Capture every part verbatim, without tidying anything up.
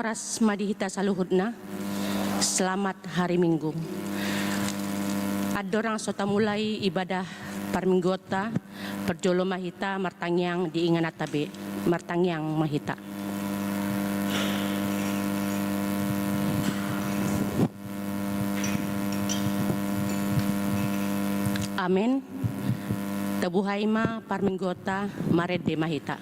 Horas ma di hita saluhutna. Selamat hari Minggu. Andorang so tamulai ibadah parmingguonta, parjolo ma hita martangiang di ingananta be. Martangiang ma hita. Amen. Tabuhai ma parmingguonta, marende ma hita.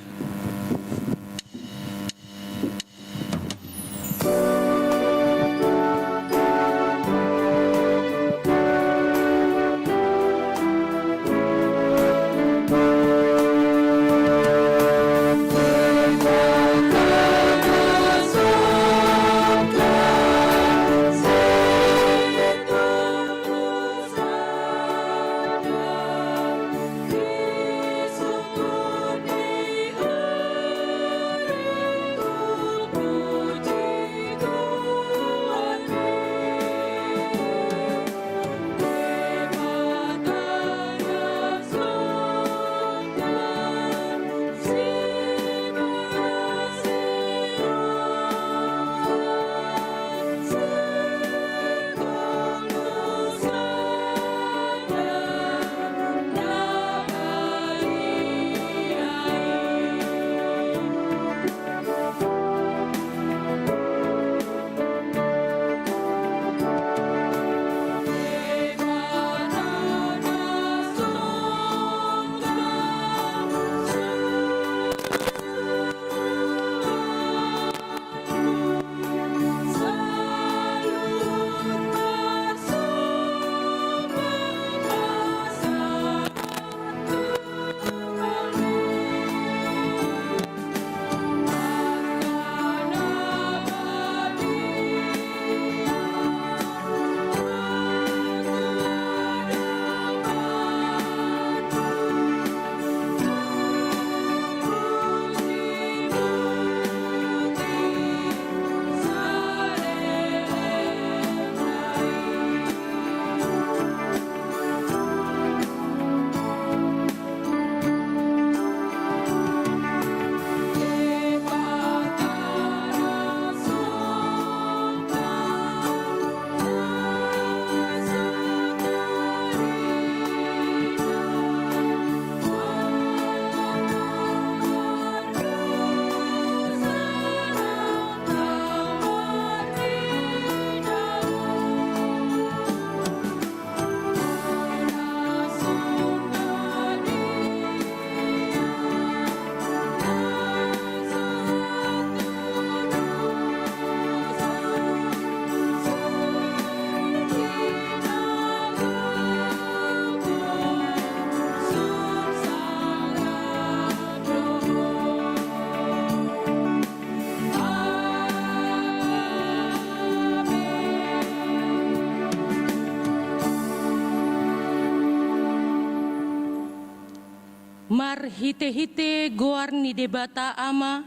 Marhitehite goar ni Debata Ama,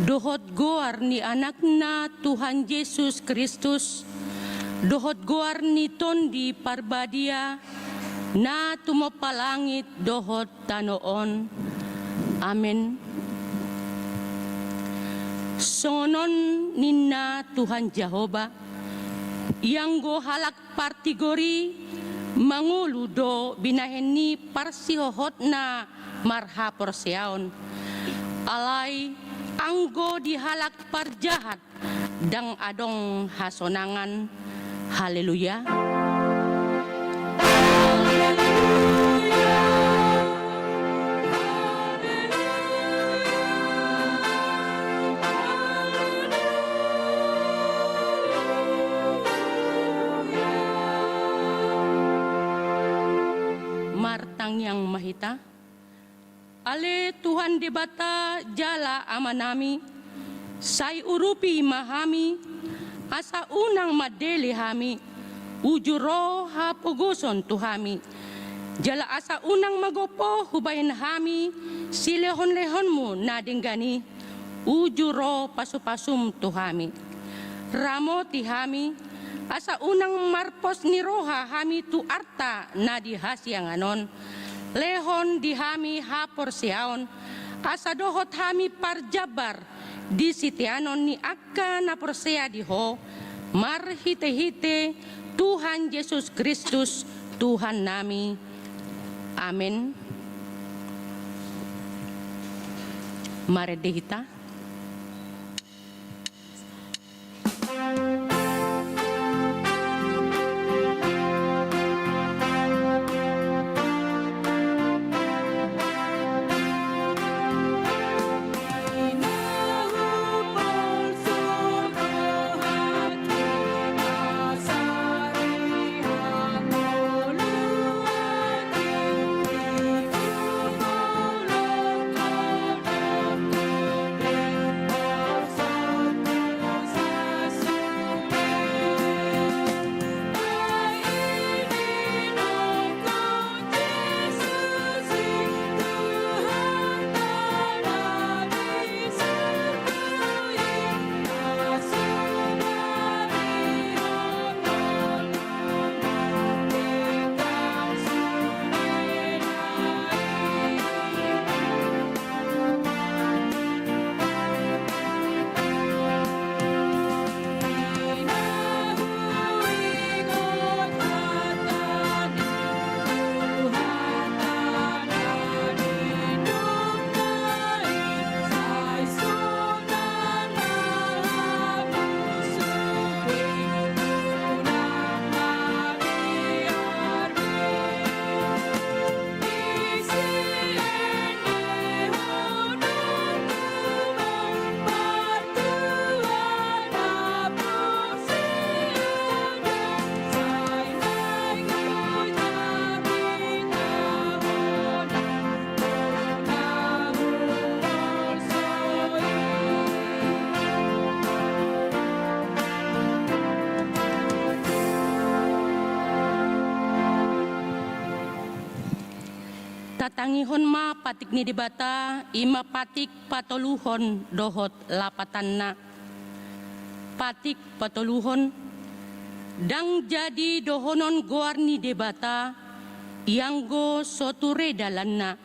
dohot goar ni Anakna Tuhan Jesus Kristus, dohot goar ni Tondi Parbadia, na tumompa langit dohot tano on. Amen. Songon on ninna Tuhan Jahowa, ianggo halak partigor i mangolu do binahen ni parsihohotna marhaporseaon. Alai anggo di halak parjahat ndang adong hasonangan. Haleluya. Martangiang ma hita. Ale Tuhan Debata jala Amanami, sai urupi ma hami, asa unang mandele hami, uju ro hapogoson tu hami, jala asa unang magopo hubahen hami silehonlehonmu na denggan i, uju ro pasupasum tu hami. Ramoti hami, asa unang marpos ni roha hami tu arta na di hasiangan on. Lehon di hami haporseaon, asa dohot hami parjambar di siteanon ni angka na porsea di Ho, marhitehite Tuhan Jesus Kristus, Tuhannami. Amen. Marende hita. Tatangihon ma patik ni Debata, i ma patik patoluhon dohot lapatanna. Patik patoluhon. Ndang jadi dohonon goar ni Debata, ianggo so ture dalanna.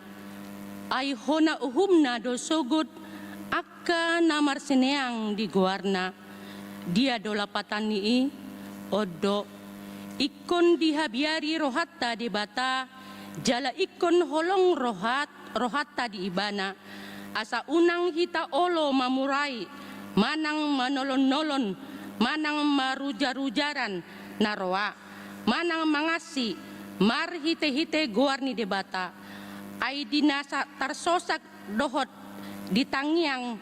Ai hona uhumna do sogot angka na marsineang di goarna. Dia do lapatan ni i? On do, ingkon dihabiari rohanta Debata, jala ingkon holong rohat, rohanta di Ibana, asa unang hita olo mamurai, manang manolon-nolon, manang marujar-ujaran na roa, manang mangansi marhite-hite goar ni Debata. Ai di na sa-, tarsosak dohot di tangiang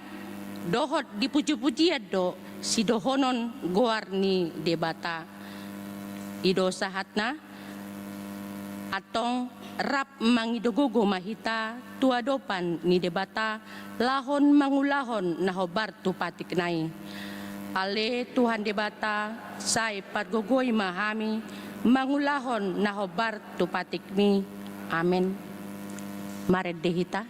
dohot di puji-pujian do sidohonon goar ni Debata. I do sahatna, antong rap mangido gogo ma hita tu adopan ni Debata, laho mangulahon na hombar tu patikna i. Ale Tuhan Debata, sai pargogoi ma hami mangulahon na hombar tu patikmi. Amen. Marende hita.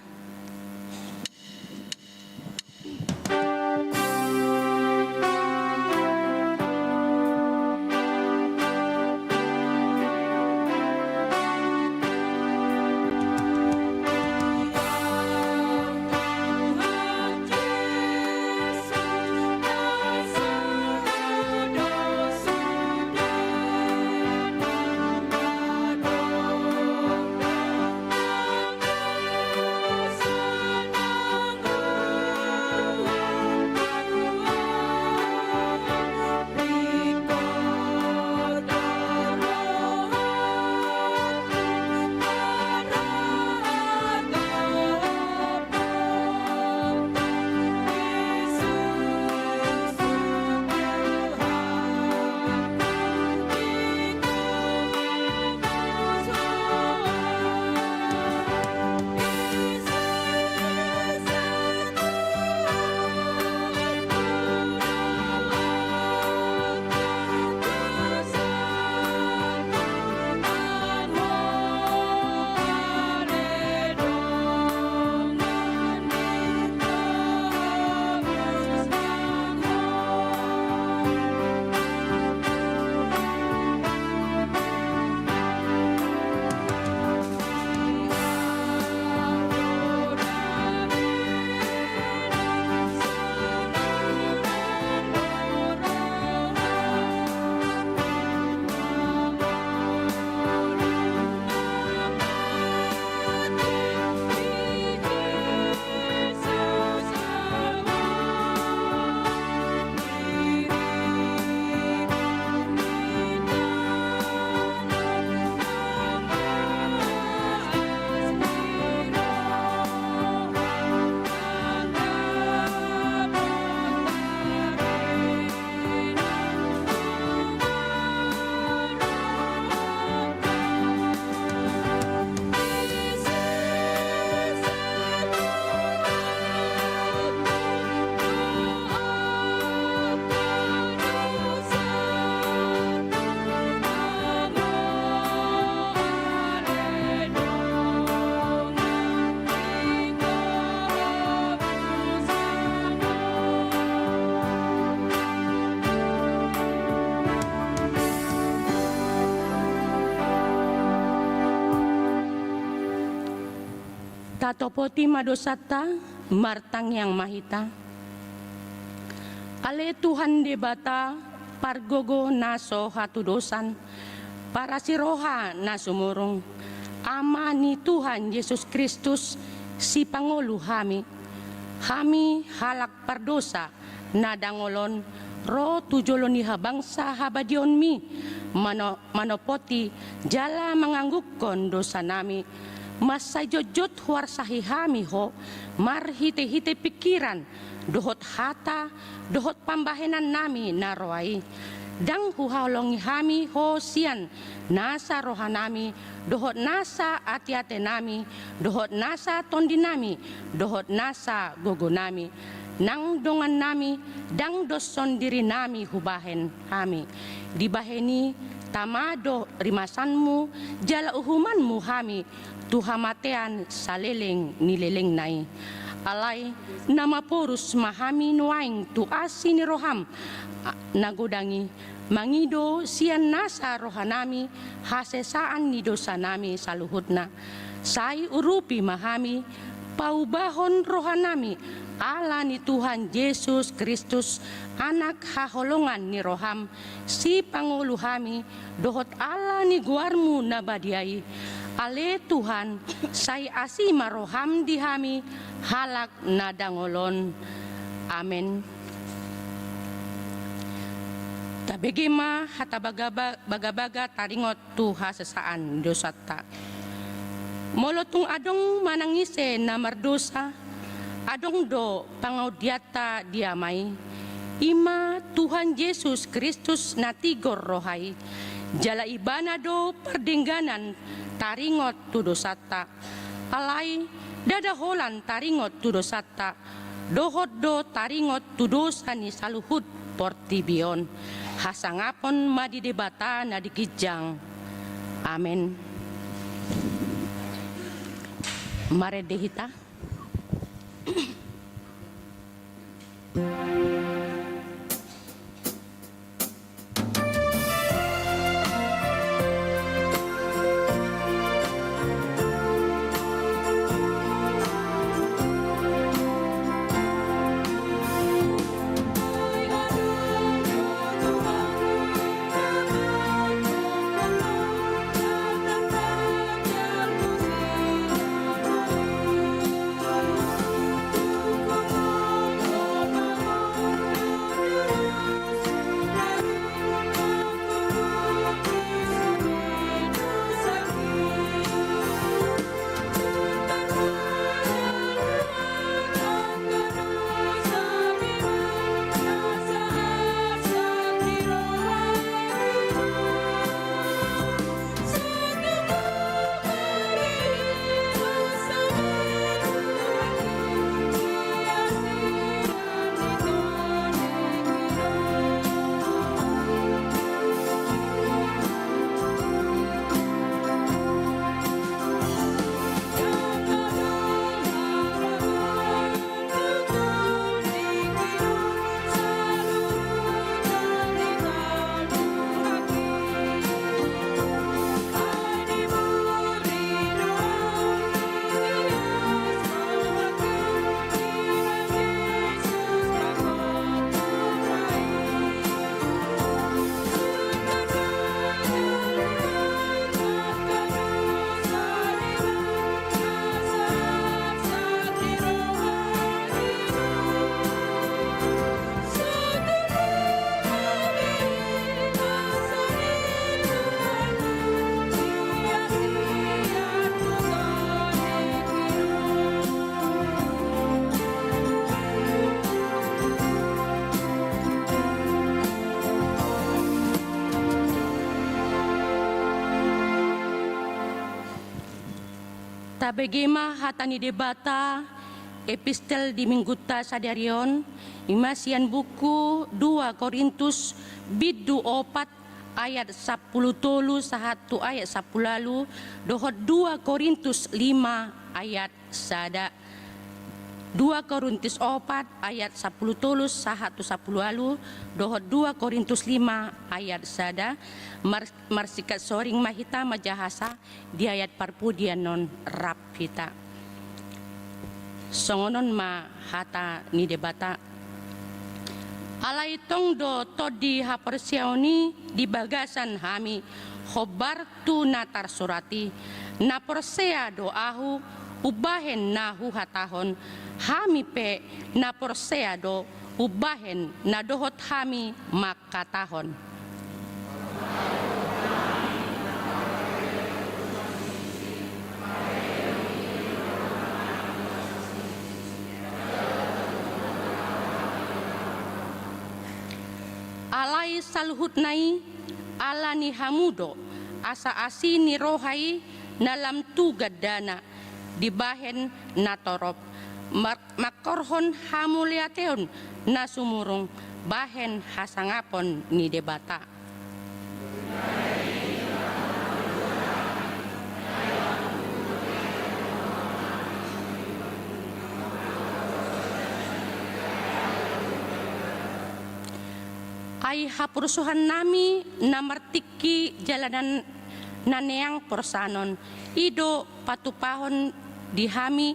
Tatopoti ma dosanta, martangiang ma hita. Ale Tuhan Debata, pargogo na so hatudosan, parasi roha na sumurung, Ama ni Tuhan Jesus Kristus, sipangolu hami. Hami halak pardosa, na dangol on, ro tu jolo ni habangsa habadiaonmi, mano-, manopoti jala manganggungkon dosanami. Mansai jotjot huarsahi hami ho, marhitehite pingkiran, dohot hata, dohot pambahenannami na roa i. Ndang huhaholongi hami ho sian nasa rohanami, dohot nasa ateatenami, dohot nasa tondinami, dohot nasa gogonami. Nang dongannami, ndang doshon dirinami hubahen hami. Dibahen i, tama do rimasanmu, jala uhumanmu hami, tu hamatean saleleng ni lelengna i. Alai, na maporus ma hami nuaeng tu asi ni roham, a, na godang i, mangido sian nasa rohanami, hasesaan ni dosanami saluhutna. Sai urupi ma hami, paubahon rohanami, ala ni Tuhan Jesus Kristus, Anak haholongan ni roham, sipangolu hami, dohot ala ni goarmu na badia i. Ale Tuhan, sai asi ma roham di hami, halak na dangol on. Amen. Tabege ma hata bagaba-, bagabaga taringot tu hasesaan dosanta. Molo tung adong manang ise na mardosa, adong do pangaondian ta di Ama i. I ma Tuhan Jesus Kristus na tigor roha i. Jala Ibana do pardengganan taringot tu dosanta. Alai, ndada holan taringot tu dosanta. Dohot do taringot tu dosa ni saluhut portibi on. Hasangapon ma di Debata na di ginjang. Amen. Marende hita. Tabege ma hata ni Debata, epistel di minggunta sadari on, i ma sian buku dua Korintus bindu opat ayat sampulu tolu sahat tu ayat sampulu ualu, dohot dua Korintus lima ayat sada. Dua Korintus opat ayat sampulu tolu sahat tu sampulu ualu, dohot dua Korintus lima ayat sada. Mar-, marsingkat soring ma hita manjahasa di ayat parpudi annon rap hita. Songon on ma hata ni Debata. Alai tong do tondi haporseaon i di bagasan hami, hombar tu na tarsurat i: Na porsea do ahu umbahen na huhatahon. Hami pe na porsea do umbahen na dohot hami mangkatahon. Alai saluhutna i ala ni hamu do, asa asi ni roha i na lam tu gandana, dibahen na torop, mar-, mangkorhon hamauliateon na sumurung, bahen hasangapon ni Debata. Ai haporsuhannami na martingki jala na, na neang porsanon, i do patupahon di hami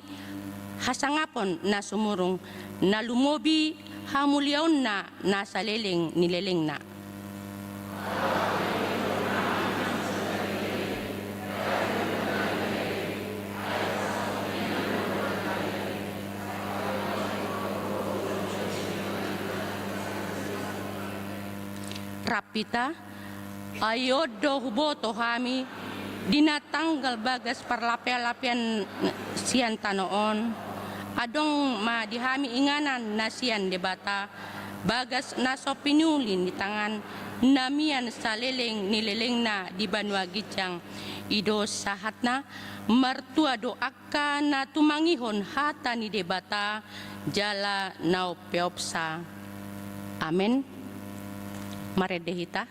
hasangapon na sumurung, na lumobi hamuliaonna na saleleng ni lelengna. Rap hita. Ai on do huboto hami, di na tanggal bagas parlapea-lapean sian tano on, adong ma di hami inganan na sian Debata, bagas na so piniuli ni tangan, na mian saleleng ni lelengna di banua ginjang. I do sahatna, martua do angka na tumangihon hata ni Debata, jala na umpeopsa. Amen. Marende hita.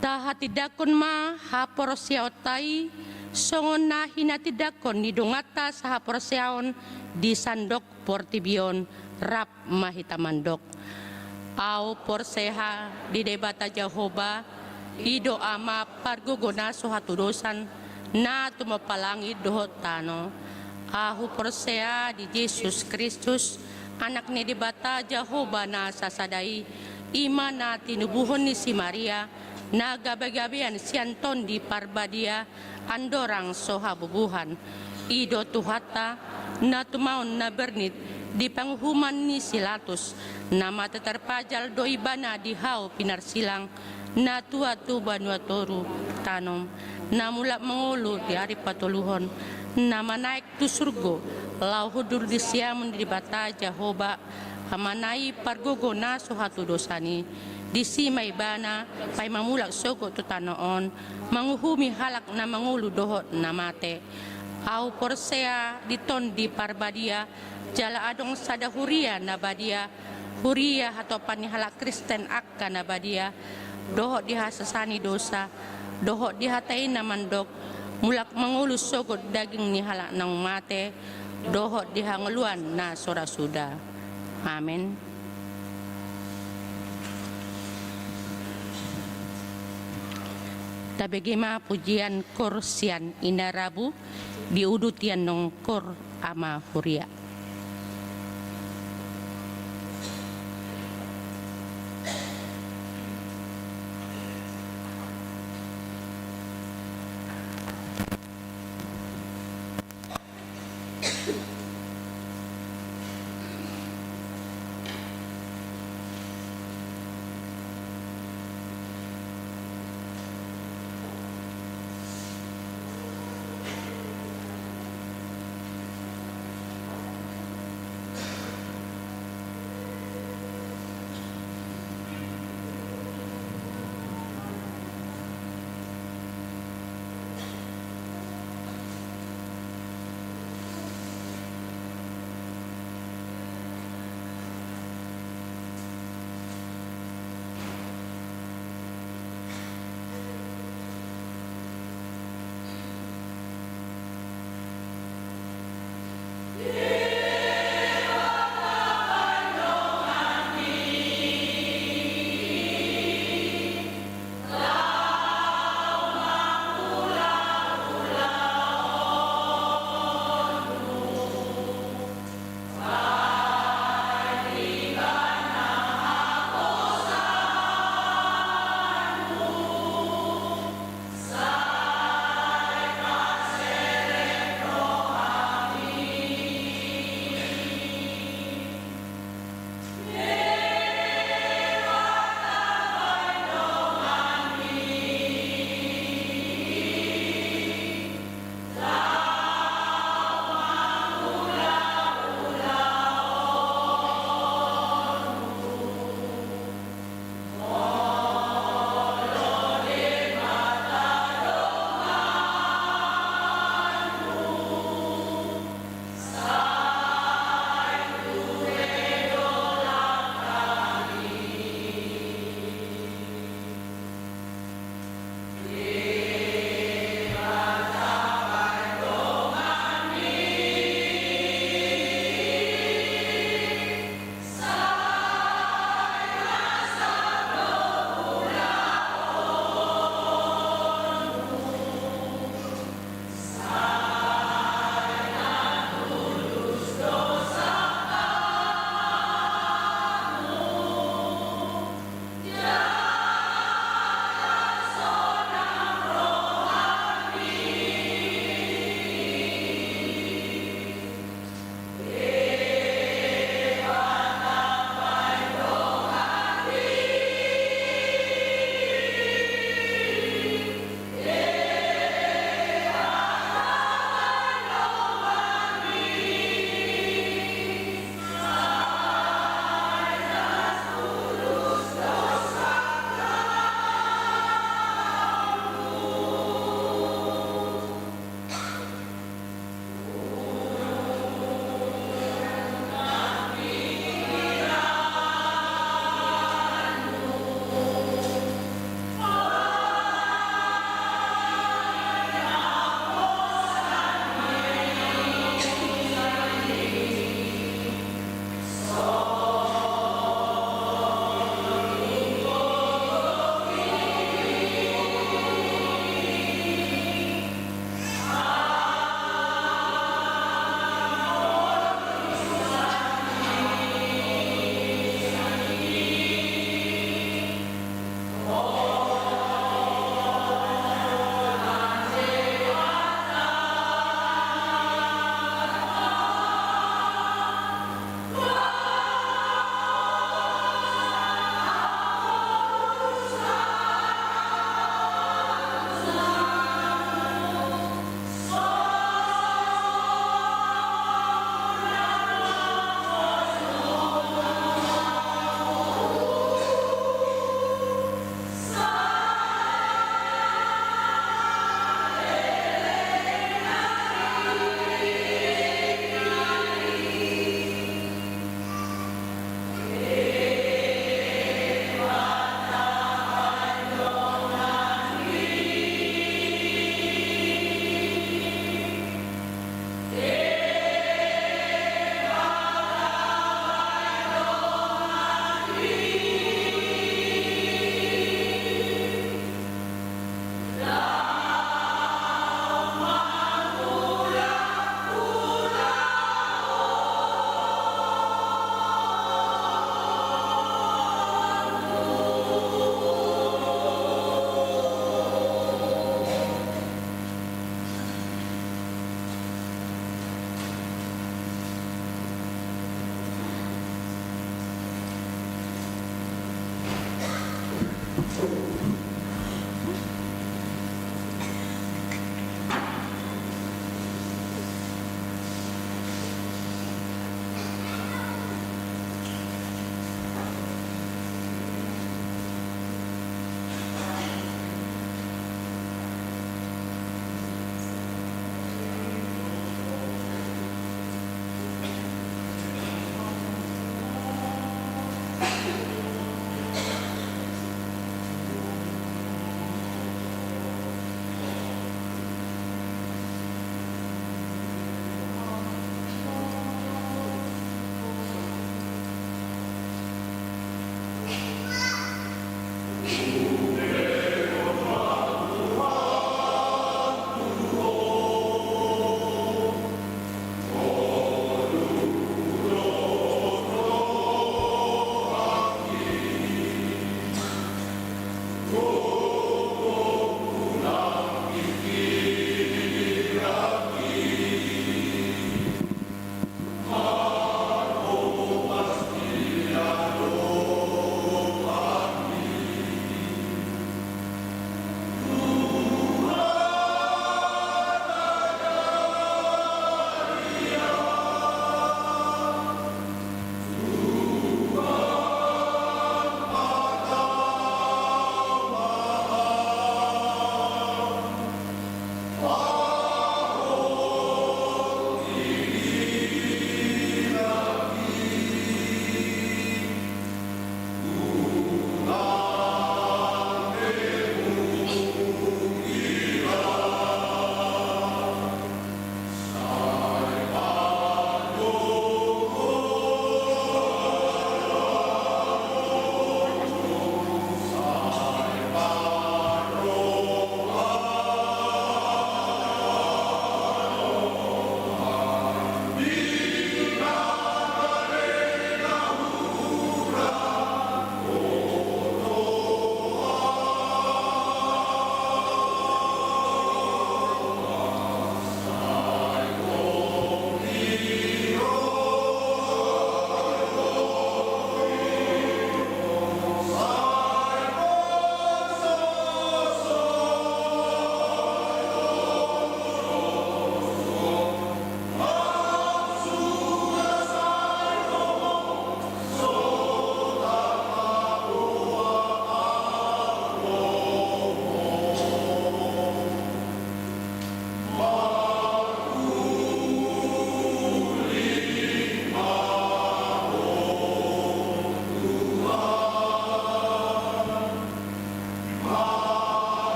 Tahatindangkon ma haporseaonta i, songon na hinatindangkon ni donganta sahaporseaon di sandok portibi on. Rap ma hita mandok. Ahu porsea di Debata Jahowa, i do Ama pargogo na so hatudosan, na tumompa langit dohot tano. Ahu porsea di Jesus Kristus, Anak ni Debata Jahowa na sasada i, i ma na tinubuhon ni si Maria, na gabegabean sian Tondi Parbadia, andorang so habubuhan. I do Tuhanta, na tumaon na bernit di panguhuman ni si Latus, na mate tarpajal do Ibana di hau pinarsilang, na tua tu banua toru tanom, na mulak mangolu di ari patoluhon, na manaek tu surgo, laho hundul di siamun ni Debata Jahowa, Amana i pargogo na so hatudosan i. Disi ma Ibana paima mulak sogot tu tano on, manguhumi halak na mangolu dohot na mate. Ahu porsea di Tondi Parbadia, jala adong sada huria na badia, huria hatopan ni halak Kristen angka na badia, dohot di hasesaan ni dosa, dohot di hata i na mandok, mulak mangolu sogot daging ni halak naung mate, dohot di hangoluan na so ra suda. Amen. Tabege ma pujian koor sian Inarabu, diuduti annon koor Ama Huria.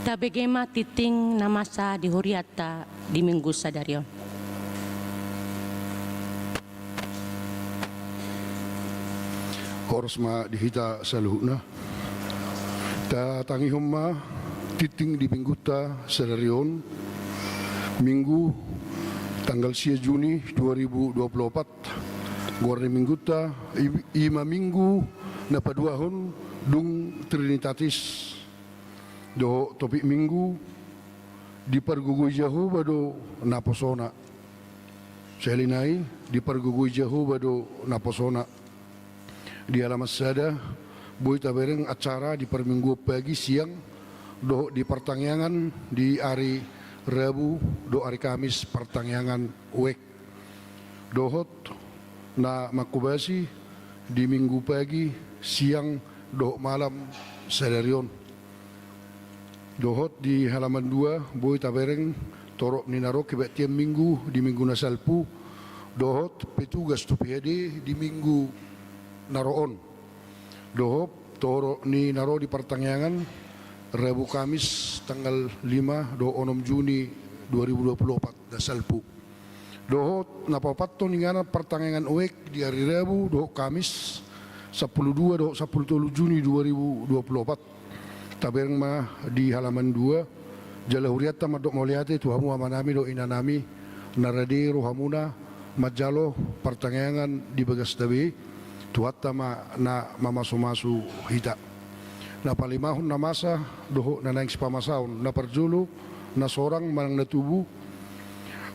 Tabege ma tingting na masa di hurianta di Minggu sadari on. Horas ma di hita saluhutna. Tatangihon ma tingting di Minggunta sadari on, Minggu tanggal sia Juni dua ribu dua puluh opat. Goar ni Minggunta i, i ma Minggu na paduahon dung Trinitatis. Dohot topik Minggu, dipargogoi Jahowa do naposona. Sahali nai, dipargogoi Jahowa do naposona. Di halaman sada, boi tabereng acara di parmingguon pagi, siang, dohot di partangiangan di ari Rabu dohot ari Kamis partangiangan wijk. Dohot na manghobasi di Minggu pagi, siang dohot malam sadari on. Dohot di halaman dua, boi tabereng torop ni na ro kebaktian Minggu di Minggu na salpu, dohot petugas tu P H D di Minggu na ro on. Dohot torop ni na ro di partangiangan Rabu Kamis tanggal lima dohot onom Juni dua ribu dua puluh opat na salpu. Dohot na paopathon inganan partangiangan wijk di ari Rabu dohot Kamis, sampulu dua dohot sampulu tolu Juni dua ribu dua puluh opat. Tabereng ma di halaman dua, jala hurianta mandok mauliate tu hamu amanami dohot inanami, na rade rohamuna manjalo partangiangan di bagasta be, Tuhanta ma na mamasumasu hita. Na palimahon na masa dohot na naeng sipamasaon, na parjolo, na sorang manang na tubu,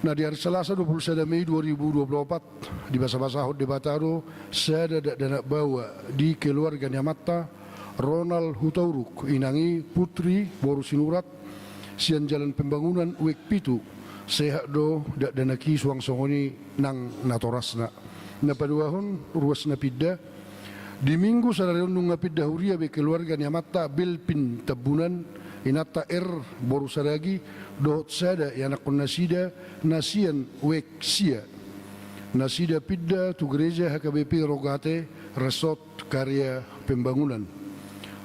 na di ari Salasa dua puluh sada Mei dua ribu dua puluh opat, dibasabasahon Debata do sada dakdanak baoa di keluarga ni amanta, Ronald Hutauruk, inang i Putri boru Sinurat, sian Jalan Pembangunan wijk pitu, sehat do dakdanak i suang songon i nang natorasna. Na paduahon, ruas na pinda, di Minggu sadari on nunga pinda huria be keluarga ni amanta Belpin Tambunan, inanta Er boru Saragi, dohot sada ianakkon nasida na sian wijk sia. Nasida pinda tu gereja H K B P Rogate, Resort Karya Pembangunan.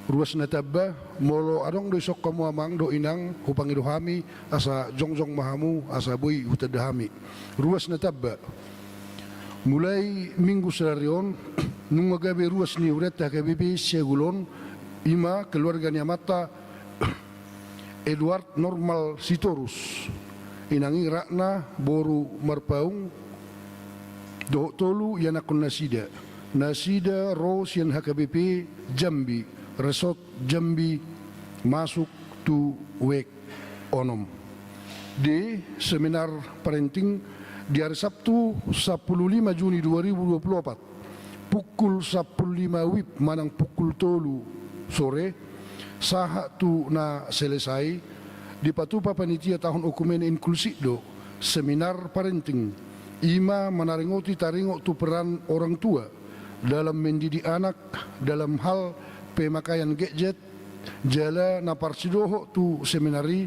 Ruas na tamba, molo adong do isongkon hamu amang dohot inang, hupangido hami, asa jongjong ma hamu, asa boi hutanda hami. Ruas na tamba. Mulai Minggu sadari on, nunga gabe ruas ni hurianta H K B P Siagulon, i ma keluarga ni amanta Eduard Normal Sitorus, inang i Ratna boru Marpaung, dohot tolu ianakkon nasida. Nasida ro sian H K B P Jambi, Resort Jambi, masuk tu wijk onom. D, seminar parenting di ari Sabtu sampulu lima Juni dua ribu dua puluh opat, pukul sampulu lima wib manang pukul tolu sore, sahat tu na selesai, dipatupa panitia tahun okumene inklusif do, seminar parenting, i ma manaringoti taringot tu peran orang tua dalam mendidik anak, dalam hal pemakaian gadget, jala na parsidohot tu seminar i,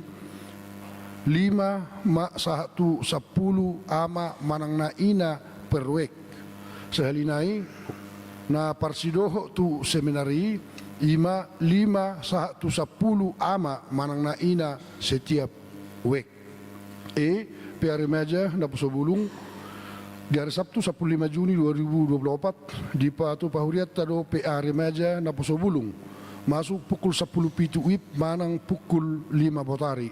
lima ma sahat tu sampulu ama manang na ina per wijk. Sahali nai, na parsidohot tu seminar i, i ma lima sahat tu sampulu ama manang na ina setiap wijk. E, P A Remaja Naposo Bulung, di ari Sabtu sampulu lima Juni dua ribu dua puluh opat, dipatupa hurianta do P A Remaja Naposo Bulung, masuk pukul sampulu pitu wib manang pukul lima botari,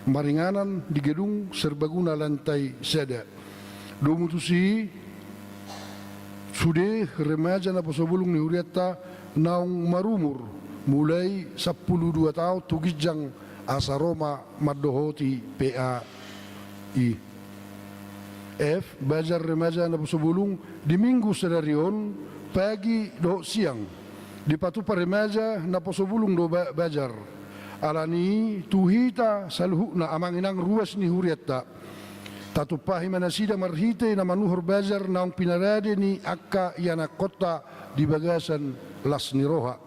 maringanan di gedung serbaguna lantai sada. Domu tusi, sude remaja Naposo Bulung ni hurianta naung marumur mulai sampulu dua taon tu ginjang asa ro ma mandohoti P A i. F, bazar remaja Naposo Bulung di Minggu sadari on, pagi dohot siang, dipatupa remaja Naposo Bulung do ba-, bazar. Alani tu hita saluhutna amang inang ruas ni hurianta, tatumpahi ma nasida marhite na manuhor bazar naung pinarade ni angka ianakkonta di bagasan las ni roha.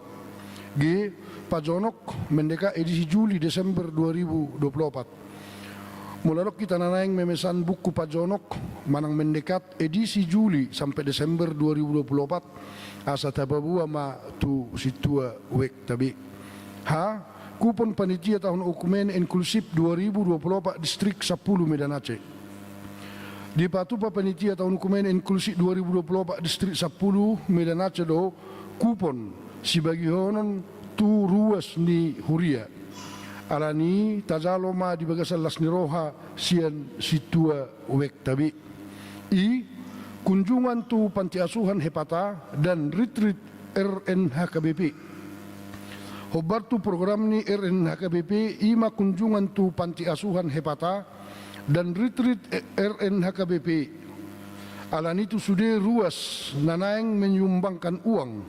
G, Pajonok Mendekat edisi Juli Desember dua ribu dua puluh opat. Molo adong hita na naeng memesan buku Pajonok manang Mendekat edisi Juli sampe Desember dua ribu dua puluh opat, asa tapaboa ma tu sintua wijk ta be. H, Kupon panitia taon okumene inklusif dua ribu dua puluh opat distrik sampulu Medan Aceh. Dipatupa panitia taon okumene inklusif dua ribu dua puluh opat distrik sampulu Medan Aceh do kupon sibagihonon tu ruas ni huria. Alani tajalo ma di bagasan las ni roha sian sintua wekta be. I, kunjungan tu panti asuhan Hepata dan ritrit R N H K B P. Hombar tu program ni R N H K B P i ma kunjungan tu panti asuhan Hepata dan ritrit R N H K B P. Alani tu sude ruas na naeng menyumbangkan uang,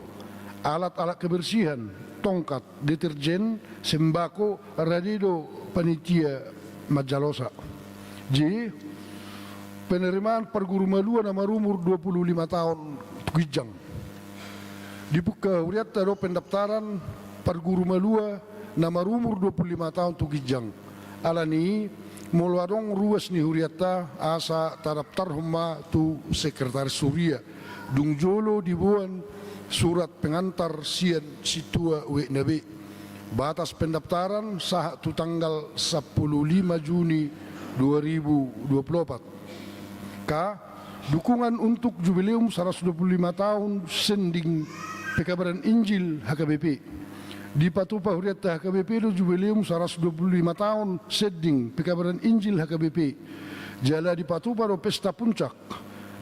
alat-alat kebersihan, tongkat, deterjen, sembako, rade do panitia manjalosa. J, penerimaan parguru malua na marumur dua puluh lima taon tu ginjang. Dibuka hurianta do pendaftaran parguru malua na marumur dua puluh lima taon tu ginjang. Alani, molo adong ruas ni hurianta, asa tadaftarhon ma tu sekretaris huria. Dung jolo diboan surat pengantar sian sintua wekna be. Batas pendaftaran sahat tu tanggal sampulu lima Juni dua ribu dua puluh opat. Ka, dukungan untuk jubileum saratus dua puluh lima taon sending pekabaran Injil H K B P. Dipatupa hurianta H K B P do jubileum saratus dua puluh lima taon sending pekabaran Injil H K B P. Jala dipatupa do pesta puncak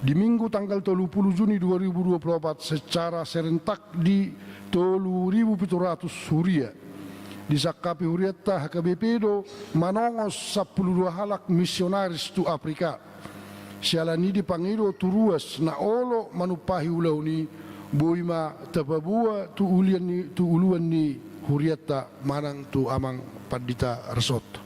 di Minggu tanggal tolu puluh Juni dua ribu dua puluh opat secara serentak di tolu ribu pitu ratus huria. Disangkapi hurianta H K B P do manongos sampulu dua halak misionaris tu Afrika. Siala ni i dipangido tu ruas na olo manumpahi ulaon i, boi ma tapaboa tu ulian ni, tu uluan ni hurianta manang tu amang pandita resort.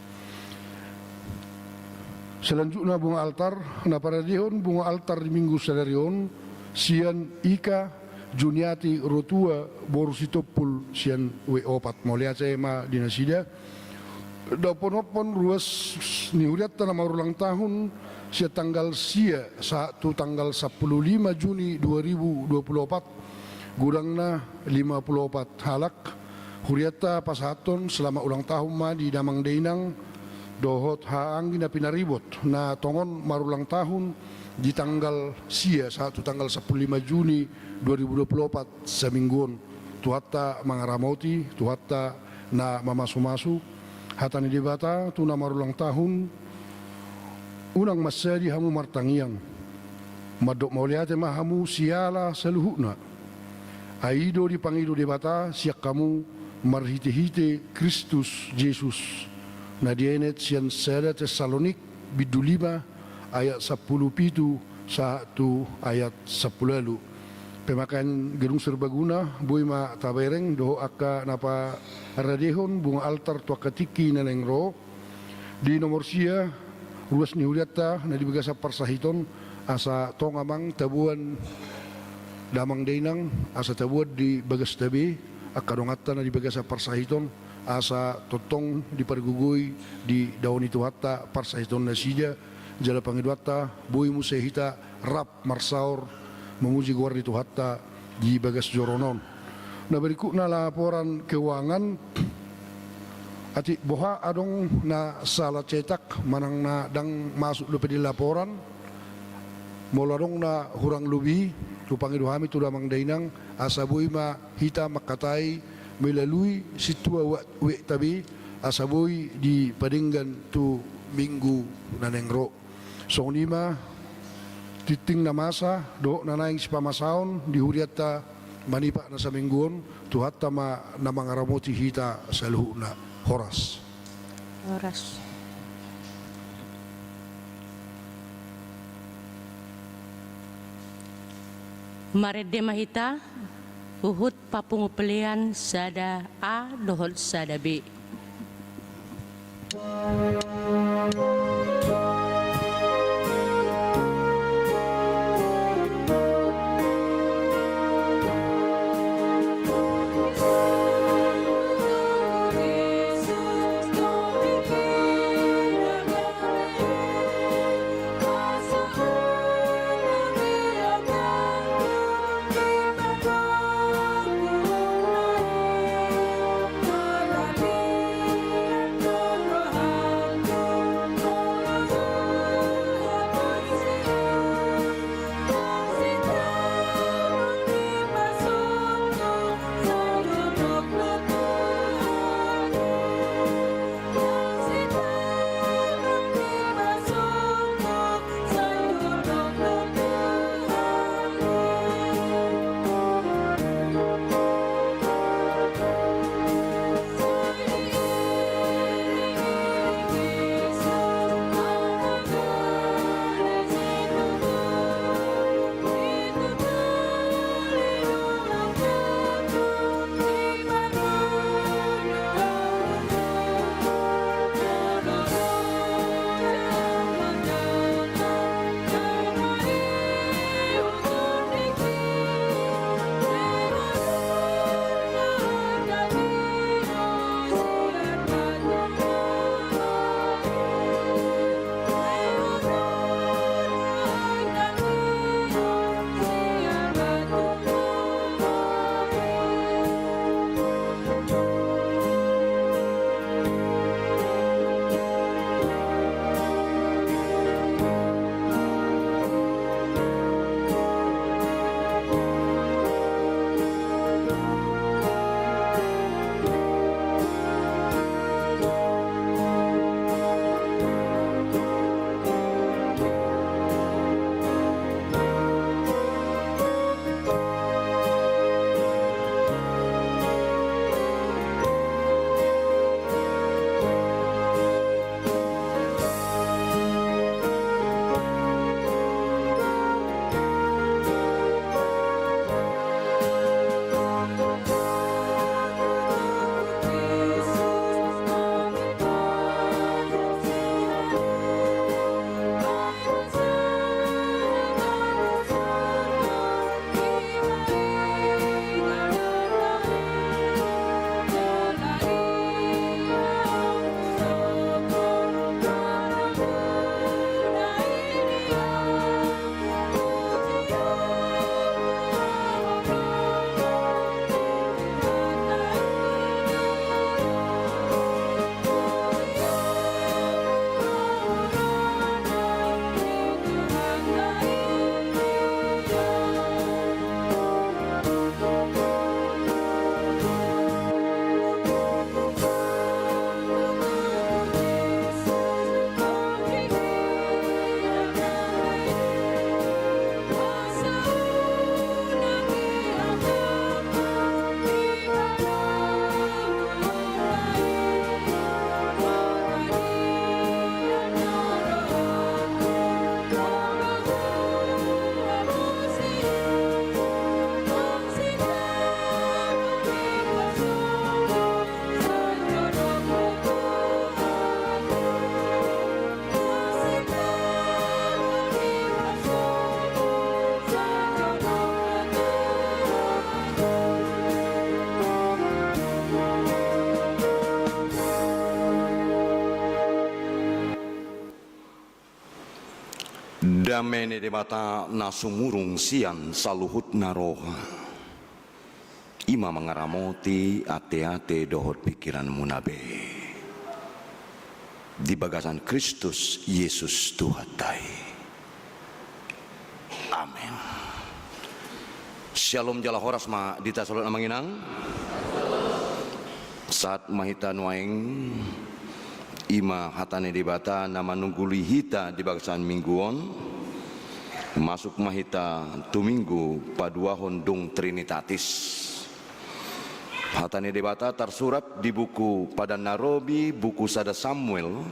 Selanjutna bunga altar, na paradehon bunga altar di Minggu sadari on sian Ika Juniati Rotua boru Sitompul sian W opat. Mauliate ma di nasida. Dohononhon ruas ni hurianta na marulang tahun sian tanggal sia sahat tu tanggal sampulu lima Juni dua ribu dua puluh opat, godangna lima puluh opat halak. Hurianta pasahathon selamat ulang tahun ma di damang dainang dohot haha anggi na pinaribot na tongon marulang tahun di tanggal sia sahat tu tanggal sampulu lima Juni dua ribu dua puluh opat, saminggu on. Tuhanta mangaramoti, Tuhanta na mamasumasu. Hata ni Debata tu na marulang tahun: Unang mansadi hamu martangiang. Mandok mauliate ma hamu siala saluhutna. Ai i do dipangido Debata sian hamu marhitehite Kristus Jesus. Na dienet sian sada Tessalonik bindu lima ayat sampulu pitu sahat tu ayat sampulu ualu. Pemakaian Gedung Serbaguna, boi ma tabereng dohot angka na paradehon bunga altar tu angka tingki na naeng ro. Di nomor sia, ruas ni hurianta na di bagasan parsahiton, asa tong amang taboan damang dainang, asa taboan di bagasta be angka donganta na di bagasan parsahiton, asa tongtong dipargogoi di dao ni Tuhanta parsahiton nasida, jala pangidoanta boi muse hita rap marsaor mamuji goar ni Tuhanta di bagas joro on. Na berikutna laporan keuangan. Atik boha adong na salah cetak manang na ndang masuk dope di laporan, molo adong na hurang lobi, hupangido hami tu damang dainang asa boi ma hita mangkatai melalui sintua wa-, wekta be, asa boi dipadenggan tu minggu na naeng ro. Songon i ma tingting na masa dohot na naeng sipamasaon di hurianta manipat na saminggu on. Tuhanta ma na mangaramoti hita saluhutna. Horas. Horas. Marende ma hita huhut papungu pelean sada A dohot sada B. Dame ni Debata na sumurung sian saluhut na roha, i ma mangaramoti ateate dohot pingkiranmuna be. Di bagasan Kristus Jesus Tuhanta i. Amen. Syalom jala horas ma di hita saluhut amang inang. Sahat ma hita nuaeng, i ma hata ni Debata na manungguli hita di bagasan minggu on. Masuk ma hita tu minggu paduahon dung Trinitatis. Hata ni Debata tarsurat di buku Padan na Robi, buku sada Samuel,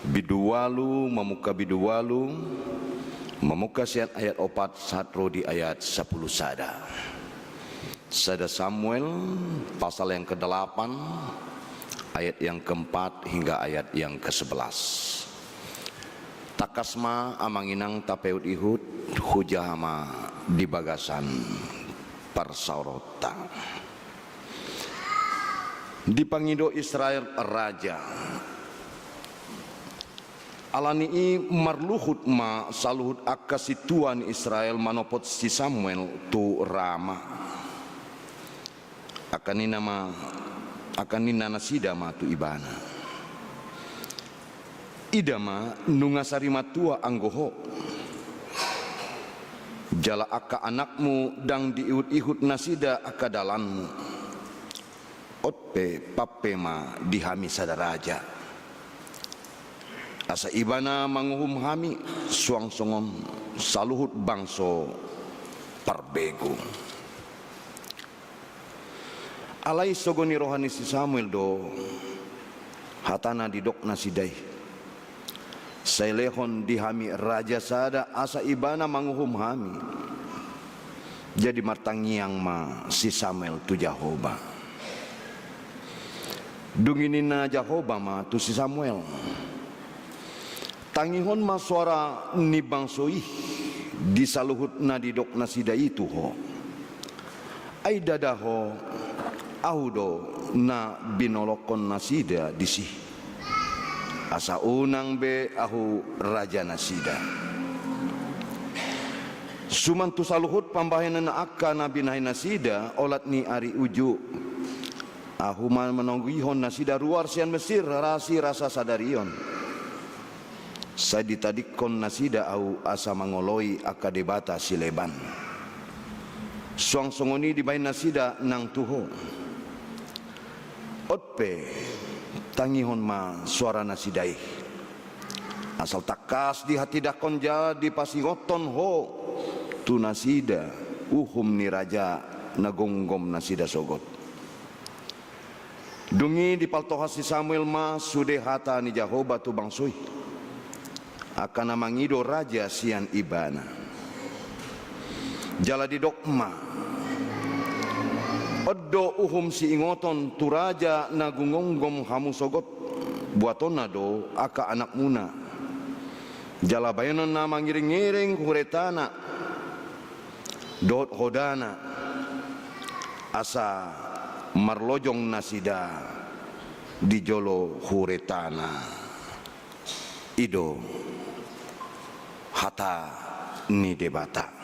bindu ualu, mamungka bindu ualu, mamungka sian ayat opat sahat ro di ayat sampulu sada. Sada Samuel, pasal yang kedelapan, ayat yang keempat hingga ayat yang kesebelas. Tangkas ma amang inang tapaihutihut, hujaha ma di bagasan parsaoronta. Dipangido Israel raja. Ala ni i marluhut ma saluhut angka sintua ni Israel manopot si Samuel tu Rama. Angka ninna ma, angka ninna nasida ma tu ibana: Ida ma, nunga sari matua anggo ho, jala angka anakmu ndang diihutihut nasida angka dalanmu. On pe pampe ma di hami sada raja, asa ibana manguhum hami suang songon saluhut bangso parbegu. Alai sogo ni roha ni si Samuel do hata na didok nasida i. Sai lehon di hami raja sada, asa ibana manguhum hami. Jadi martangiang ma si Samuel tu Jahowa. Dung i ninna Jahowa ma tu si Samuel: Tangihon ma soara ni bangso i di saluhut na didok nasida i tu ho. Ai ndada ho, ahu do na binolongkon nasida disi, asa unang be ahu raja nasida. Suman tu saluhut pambahenan angka na binahen nasida olat ni ari uju, ahu ma manogihon nasida ruar sian Mesir, rasi rasa sadari on. Sai ditadingkon nasida ahu asa mangoloi angka debata sileban. Suang songon i dibahen nasida nang tu ho. On pe, tangihon ma soara nasida i. Asal tangkas dihatindangkon jala dipasingothon ho tu nasida uhum ni raja na gomgom nasida sogot. Dung i dipaltoha si Samuel ma sude hata ni Jahowa tu bangso i, angka na mangido raja sian ibana. Jala didok ma: On do uhum siingoton tu raja na gomgom hamu sogot, buatonna do angka anakmuna. Jala bahenon na mangiringiring huretana dohot hodana, asa marlojong nasida di jolo huretana. I do hata ni Debata.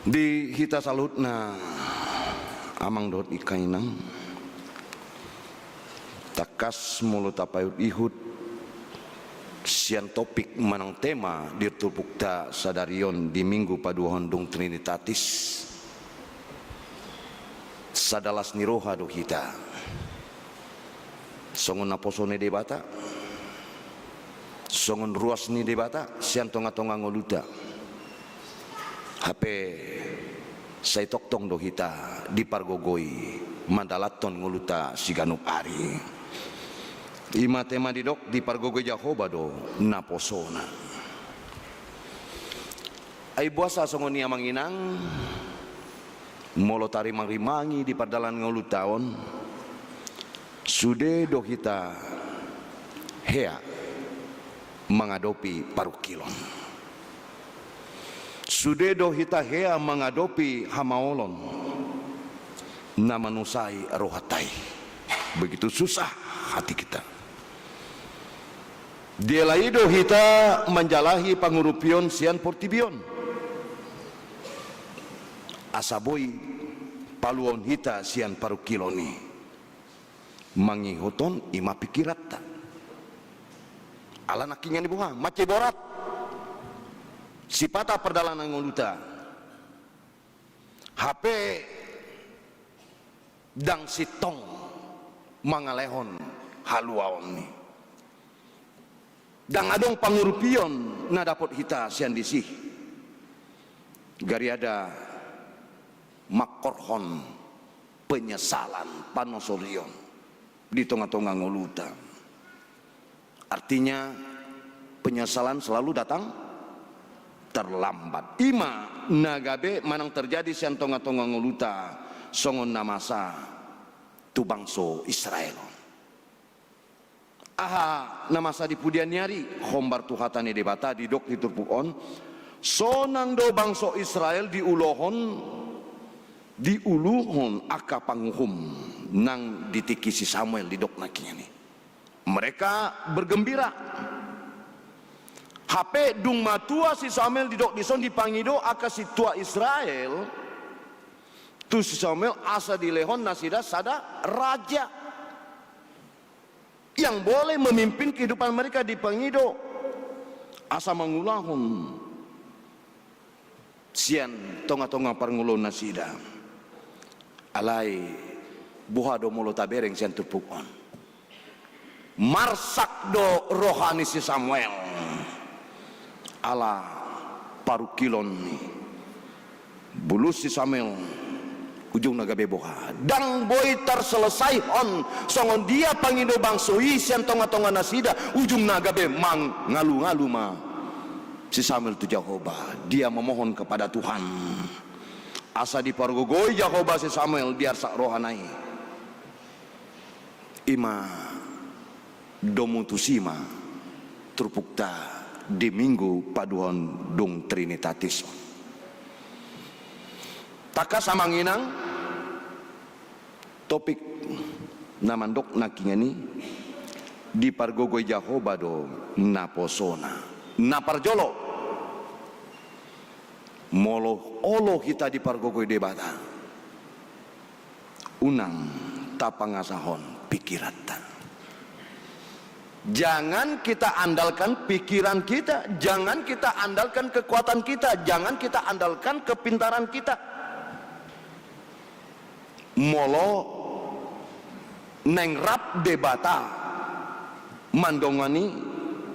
Di hita saluhutna amang dohot ingkang inang, tangkas molo tapaihutihut sian topik manang tema di turpukta sadari on di Minggu paduahon dung Trinitatis, sada las ni roha do hita. Songon naposo ni Debata, songon ruas ni Debata sian tongatonga ngoluta. Hape sai tongtong do hita dipargogoi mandalanhon ngoluta siganup ari. I ma tema didok, dipargogoi Jahowa do naposona. Ai boasa songon i amang inang, molo tarimangrimangi di pardalanan ngoluta on, sude do hita hea mangadopi parungkilon. Sude do hita hea mangadopi hamaolon na manusai rohanta i. Begitu susah hati kita. Diela i do hita manjalahi pangurupion sian portibi on, asa boi paluaon hita sian parungkilon i. Mangihuthon i ma pikiranta. Ala nangkiningan i boha, mansai borat sipata pardalanan ngoluta. Hape ndang sintong mangalehon haluaon i. Ndang adong pangurupion na dapot hita sian disi. Gariada mangkorhon penyesalan, panosorion di tonga-tonga ngoluta. Artinya, penyesalan selalu datang terlambat. I ma na gabe manang terjadi sian tonga-tonga ngoluta songon na masa tu bangso Israel on. Aha na masa di pudian ni ari? Hombar tu hata ni Debata didok di turpuk on, sonang do bangso Israel diuluhon, diuluhon angka panguhum nang di tingki si Samuel didok nangkiningan i. Mereka bergembira. Hape dung matua si Samuel didok dison dipangido angka sintua Israel tu si Samuel asa dilehon nasida sada raja yang boleh memimpin kehidupan mereka, dipangido asa mangulahon sian tonga-tonga parngoluon nasida. Alai boha do molo tabereng sian turpuk on? Marsak do roha ni si Samuel ala parungkilon ni bulus si Samuel. Ujungna gabe boha? Ndang boi tarselesaihon songon dia pangido bangso i sian tonga-tonga nasida. Ujungna gabe mangalu-ngalu ma si Samuel tu Jahowa. Dia memohon kepada Tuhan asa dipargogoi Jahowa si Samuel diarsak rohana i. I ma domu tusi ma turpukta di Minggu paduahon dung Trinitatis on. Tangkas amang inang, topik na mandok nangkiningan i, dipargogoi Jahowa do naposona. Na parjolo, molo olo hita dipargogoi Debata, unang tapangasahon pikiranta. Jangan kita andalkan pikiran kita, jangan kita andalkan kekuatan kita, jangan kita andalkan kepintaran kita. Molo naeng rap Debata mandongani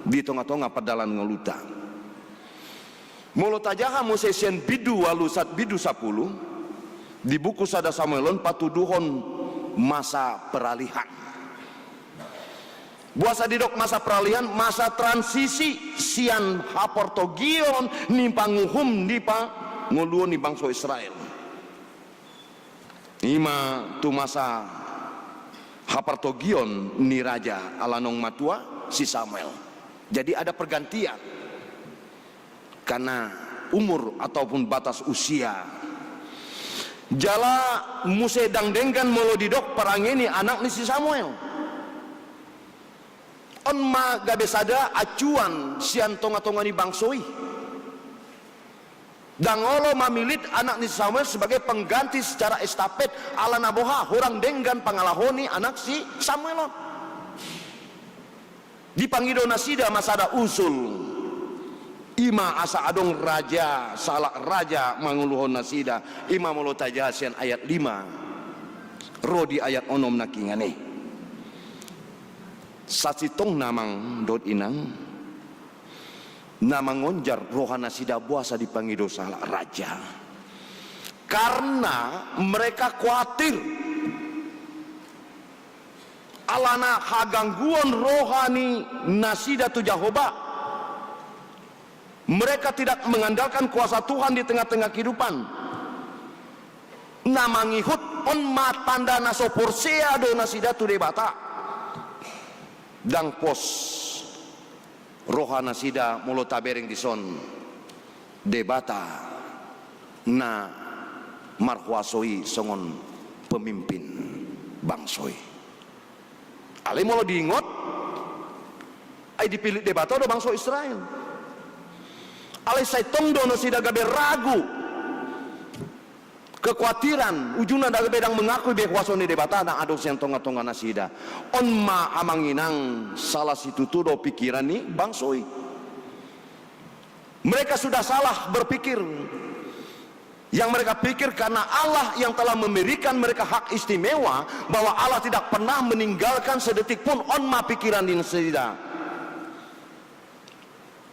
di tonga-tonga pardalanan ngoluta. Molo tajaha muse sian bindu ualu sahat bindu sampulu, di buku sada Samuel on patuduhon masa peralihan. Boasa didok masa peralihan? Masa transisi sian haportogion ni panguhum ni pangoluon ni bangso Israel. I ma tu masa haportogion ni raja ala naung matua si Samuel. Jadi ada pergantian karena umur ataupun batas usia. Jala muse ndang denggan molo didok parange ni anak ni si Samuel. On ma gabe sada acuan sian tonga-tonga ni bangso i. Ndang olo mamillit anak ni Samuel sebagai pengganti secara estafet, ala na boha, hurang denggan pangalaho ni anak si Samuel on. Dipangido nasida ma sada usul. I ma asa adong raja, sahalak raja manguluhon nasida. I ma molo tajaha sian ayat lima ro di ayat onom nangkiningan i. Sasintongna amang dohot inang, na mangonjar roha nasida boasa dipangido sahalak raja. Karena mereka khawatir alana hagangguon roha ni nasida tu Jahowa. Mereka tidak mengandalkan kuasa Tuhan di tengah-tengah kehidupan. Na mangihut on ma tanda na so porsea do nasida tu Debata. Ndang pos roha nasida molo tabereng dison Debata na marhuaso i songon pemimpin bangso i. Alai molo diingot, Ai dipillit Debata do bangso Israel. Alai sai tong do nasida gabe ragu, kekuatiran, ujungna ndang gabe dang mengakui be huaso ni Debata na adong sian tonga-tonga nasida. On ma amang inang salah situtu do pikiran ni bangso i. Mereka sudah salah berpikir. Yang mereka pikir karena Allah yang telah memberikan mereka hak istimewa, bahwa Allah tidak pernah meninggalkan sedetik pun, on ma pikiran ni nasida.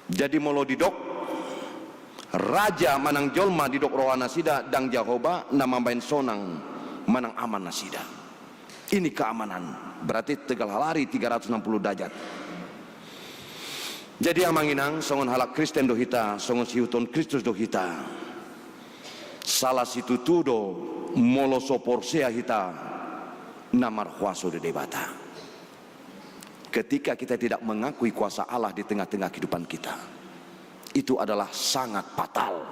Jadi molo didok raja manang jolma didok roha nasida ndang Jahowa na mambahen sonang manang aman nasida. Ini keamanan. Berarti tegal halari tiga ratus enam puluh derajat. Jadi amang inang, songon halak Kristen do hita, songon sihuthon Kristus do hita. Salah situtu do molo so porsea hita na marhuaso do Debata. Ketika kita tidak mengakui kuasa Allah di tengah-tengah kehidupan kita, itu adalah sangat fatal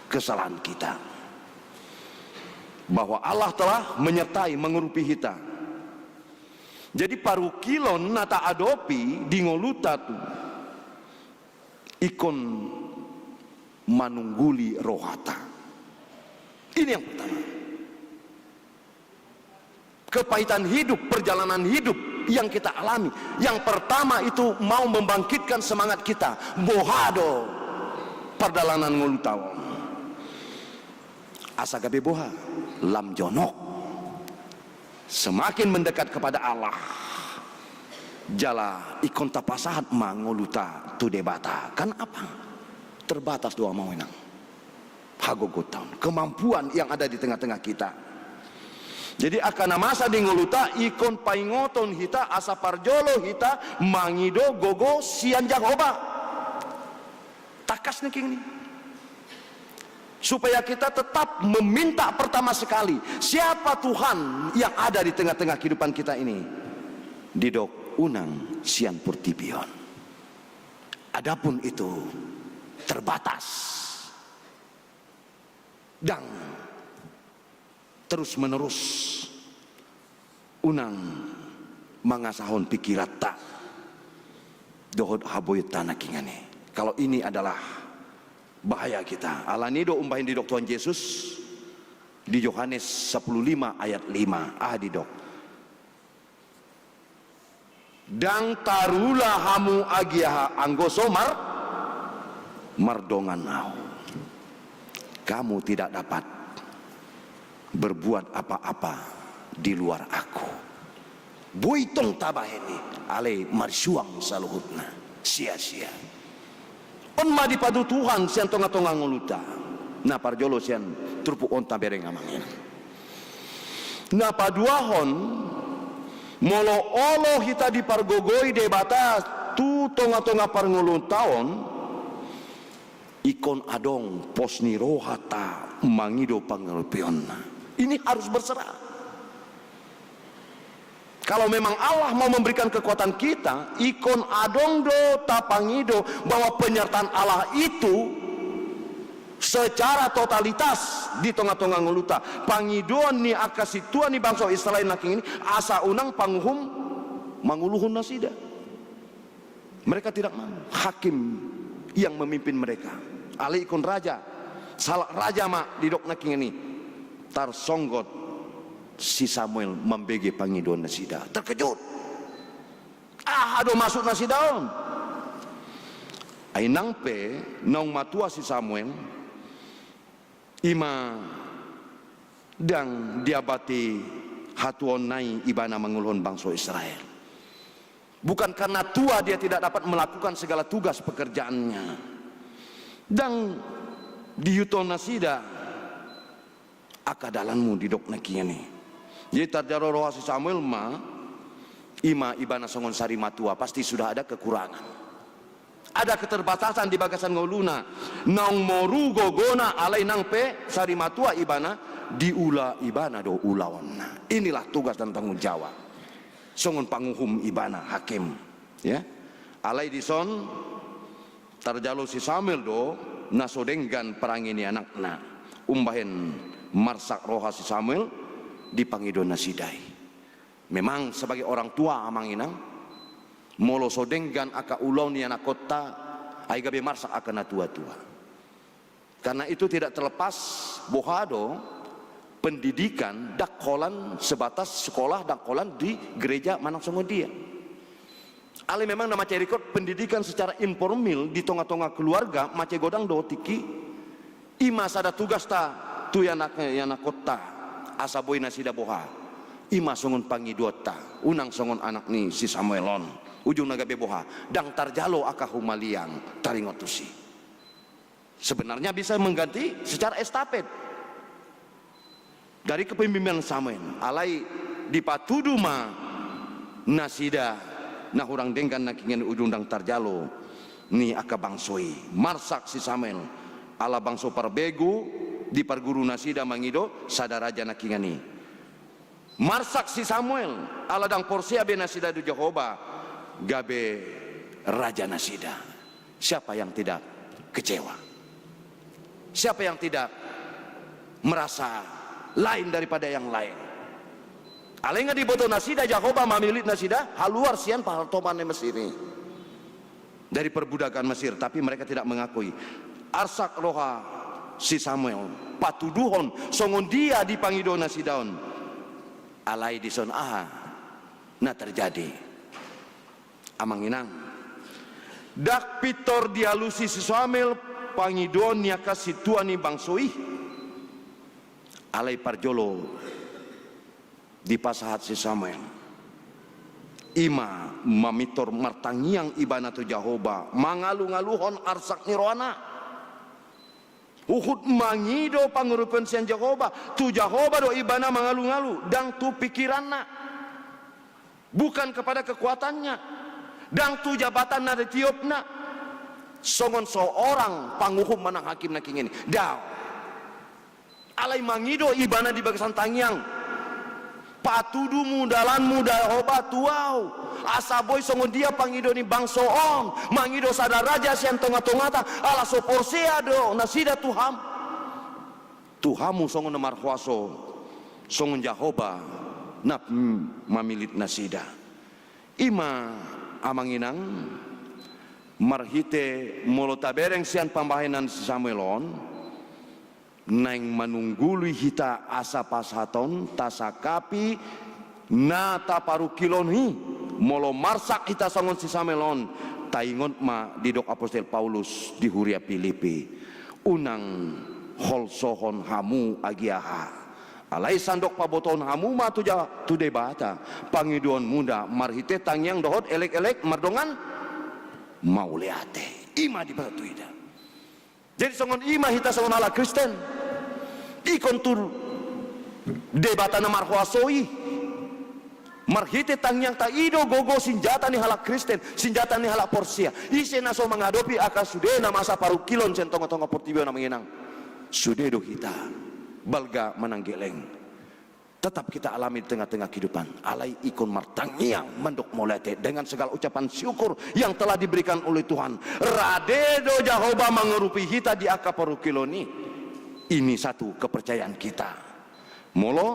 kesalahan kita. Bahwa Allah telah menyertai, mengurupi hita. Jadi parungkilon na taadopi di ngolunta tu ingkon manungguli rohanta. Ini yang pertama. Kepahitan hidup, perjalanan hidup yang kita alami, yang pertama itu mau membangkitkan semangat kita. Boha do pardalanan ngolunta on? Asa gabe boha? Lam jonok. Semakin mendekat kepada Allah. Jala ingkon tapasahat ma ngolunta tu Debata. Karena apa? Terbatas do amang inang hagogotta on, kemampuan yang ada di tengah-tengah kita. Jadi angka na masa di ngolunta ingkon paingoton hita asa parjolo hita mangido gogo sian Jahowa. Tangkas nangkin i. Supaya kita tetap meminta pertama sekali, siapa Tuhan yang ada di tengah-tengah kehidupan kita ini? Didok unang sian portibi on. Adapun itu terbatas. Ndang terus menerus unang mangasahon pikiranta dohot haboionta nangkiningan i. Kalau ini adalah bahaya kita. Alani do umbahen didok Tuhan Yesus di Yohanes sepuluh lima ayat lima. Ah, didok. Ndang tarula hamu agia anggo so mar-, mardongan Ahu. Kamu tidak dapat berbuat apa-apa di luar Aku. Boi tong tabahen i, alai marsuang saluhutna. Sia-sia. On ma dipatuduhon Tuhan sian tonga-tonga ngolunta. Na parjolo sian turpuk on tabereng amang inang. Na paduahon, molo olo hita dipargogoi Debata tu tonga-tonga parngoluonta on, ingkon adong pos ni rohanta mangido pangurupionna. Ini harus berserah. Kalau memang Allah mau memberikan kekuatan kita, ingkon adong do tapangido bahwa penyertaan Allah itu secara totalitas di tonga-tonga ngolunta. Pangidoan ni angka sintua ni bangso Israel nangkin i asa unang panguhum manguluhon nasida. Mereka tidak mau. Hakim yang memimpin mereka. Alai ingkon raja. Salah raja ma didok nangkiningan i. Tarsonggot si Samuel mambege pangidoan nasida. Terkejut. Aha do maksud nasida on? Ai nang pe naung matua si Samuel, i ma ndang diabati hatuaonna i ibana manguluhon bangso Israel. Bukan karena tua dia tidak dapat melakukan segala tugas pekerjaannya. Ndang diihuthon nasida angka dalanmu didok nangkiningan i. Jadi tarjalo roha si Samuel ma, i ma ibana songon sarimatua, pasti sudah ada kekurangan. Ada keterbatasan di bagasan ngoluna. Naung moru gogona alai nang pe sarimatua ibana, diula ibana do ulaonna. Inilah tugas dan tanggung jawab. Songon panguhum ibana, hakim. Ya. Alai dison tarjalo si Samuel do na so denggan parange ni anakna. Umbahen marsak roha si Samuel di pangidoan nasida i. Memang sebagai orang tua amang inang, Molo so denggan angka ulaon ni anakkonta, ai gabe marsak angka na tua-tua. Karena itu tidak terlepas, boha do, pendidikan ndang holan sebatas sekolah, ndang holan di gereja manang songon dia. Alai memang na mansai rikot pendidikan secara informal di tonga-tonga keluarga mansai godang do tingki. I ma sada tugasta tu anak, anakkonta, asa boi nasida boha. I ma songon pangidoanta, unang songon anak ni si Samuel on. Ujungna gabe boha, ndang tarjalo angka humaliang taringot tusi. Sebenarnya bisa mengganti secara estafet dari kepemimpinan Samuel. Alai dipatudu ma nasida na hurang denggan nangkiningan, ujung ndang tarjalo ni angka bangso i. Marsak si Samuel ala bangso parbegu diparguru nasida mangido sada raja nangkiningan i. Marsak si Samuel ala ndang porsea be nasida tu Jahowa gabe raja nasida. Siapa yang tidak kecewa? Siapa yang tidak merasa lain daripada yang lain? Alai nga diboto nasida Jahowa mamillit nasida haluar sian partopan ni Mesir i, dari perbudakan Mesir, tapi mereka tidak mengakui. Arsak roha si Samuel patuduhon songon dia dipangido nasida on. Alai dison aha na terjadi? Amang inang, ndang pintor dialusi si Samuel pangidoan ni angka sintua ni bangso i. Alai parjolo dipasahat si Samuel, i ma mamintor martangiang ibana tu Jahowa, mangalungaluhon arsak ni rohana. Huhut mangido pangurupion sian Jahowa, tu Jahowa do ibana mangalungalu, ndang tu pikiranna. Bukan kepada kekuatannya, ndang tu jabatan na ditiopna songon seorang panguhum manang hakim nangkiningan i. Daong. Alai mangido ibana di bagasan tangiang. Patudumu dalanmu Jahowa tu ahu, asa boi songon dia pangido ni bangso on, mangido sada raja sian tongatongata, ala so porsea do nasida tu hamu. Tu hamu songon na marhuaso, songon Jahowa na, mm, mamillit nasida. I ma amang inang, marhite molo tabereng sian pambahenan si Samuel on, naeng manunggului hita asa pasahat on tasangkapi na taparungkilhon i. Molo marsak hita songon si Samuel on, taingot ma didok apostel Paulus di huria Pilipi, unang holsohon hamu agia aha. Alai sandok pabotohon hamu ma tu Ja-, tu Debata pangidoanmuna marhite tangiang dohot elekelek mardongan mauliate. I ma dipatuduhon. Jadi songon i ma hita songon halak Kristen, ingkon tu Debata na marhuaso i. Marhite tangiangta i do gogo sinjata ni halak Kristen, sinjata ni halak porsea. Ise na so mangadopi angka sude na masa parungkilon sian tongatonga portibi on, amang inang, sude do hita, balga manang geleng. Tetap kita alami di tengah-tengah kehidupan. Alai ingkon martangiang mandok mauliate dengan segala ucapan syukur yang telah diberikan oleh Tuhan. Rade do Jahowa mangurupi hita di angka parungkilon i. Ini satu kepercayaan kita. Molo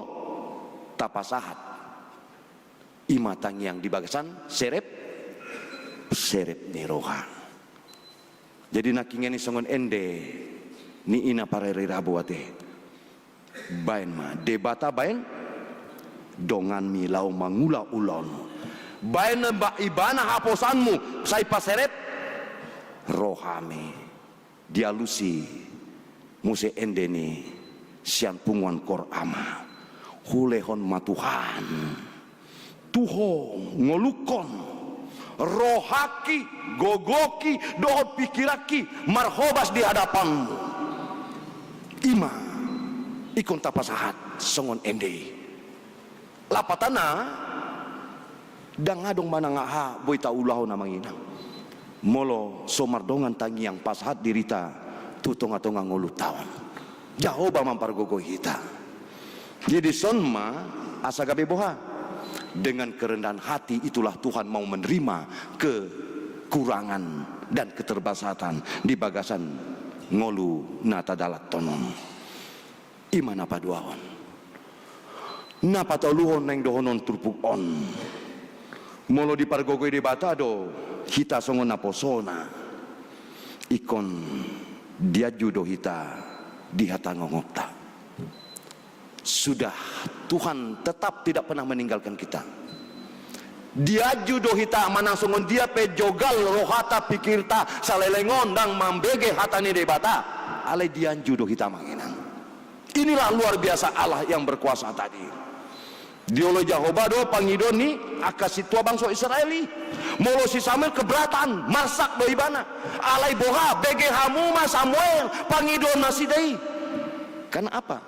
tapasahat, i ma tangiang di bagasan serep, serep ni roha. Jadi nangkiningan i songon ende ni ina pareri rabu ate. Baen ma Debata, baen donganmi laho mangula ulaonmu. Baen ma ibana haposanmu, sai paserep rohami. Dialusi muse ende ni sian punguan Kor Ama. Hulehon ma Tuhan tu ho ngolungkon rohangki, gogongki dohot pikiranki marhobas di hadapanmu. I ma ingkon tapasahat songon ende i. Lapatanna, ndang adong manang aha boi taulahon, amang inang, molo so mardongan tangiang pasahat dirita tu tongatonga ngolunta on. Jahowa mampargogoi hita. Jadi son ma asa gabe boha? Dengan kerendahan hati itulah Tuhan mau menerima kekurangan dan keterbatasan di bagasan ngolu na tadalathon on. I ma na paduahon. Na patoluhon naeng dohonon turpuk on. Molo dipargogoi Debata do hita songon naposona, ingkon dianju do hita di hata ngongonta. Sudah, Tuhan tetap tidak pernah meninggalkan kita. Dianju do hita manang songon dia pe jogal rohata, pikirta, saleleng on ndang mambege hata ni Debata, alai dianju do hita, amang inang. Inilah luar biasa Allah yang berkuasa tadi. Dioloi Jahowa do pangidoan ni angka sintua bangso Israel i. Molo si Samuel keberatan, marsak do ibana. Alai boha, bege hamu ma Samuel, pangidoan nasida i. Karena apa?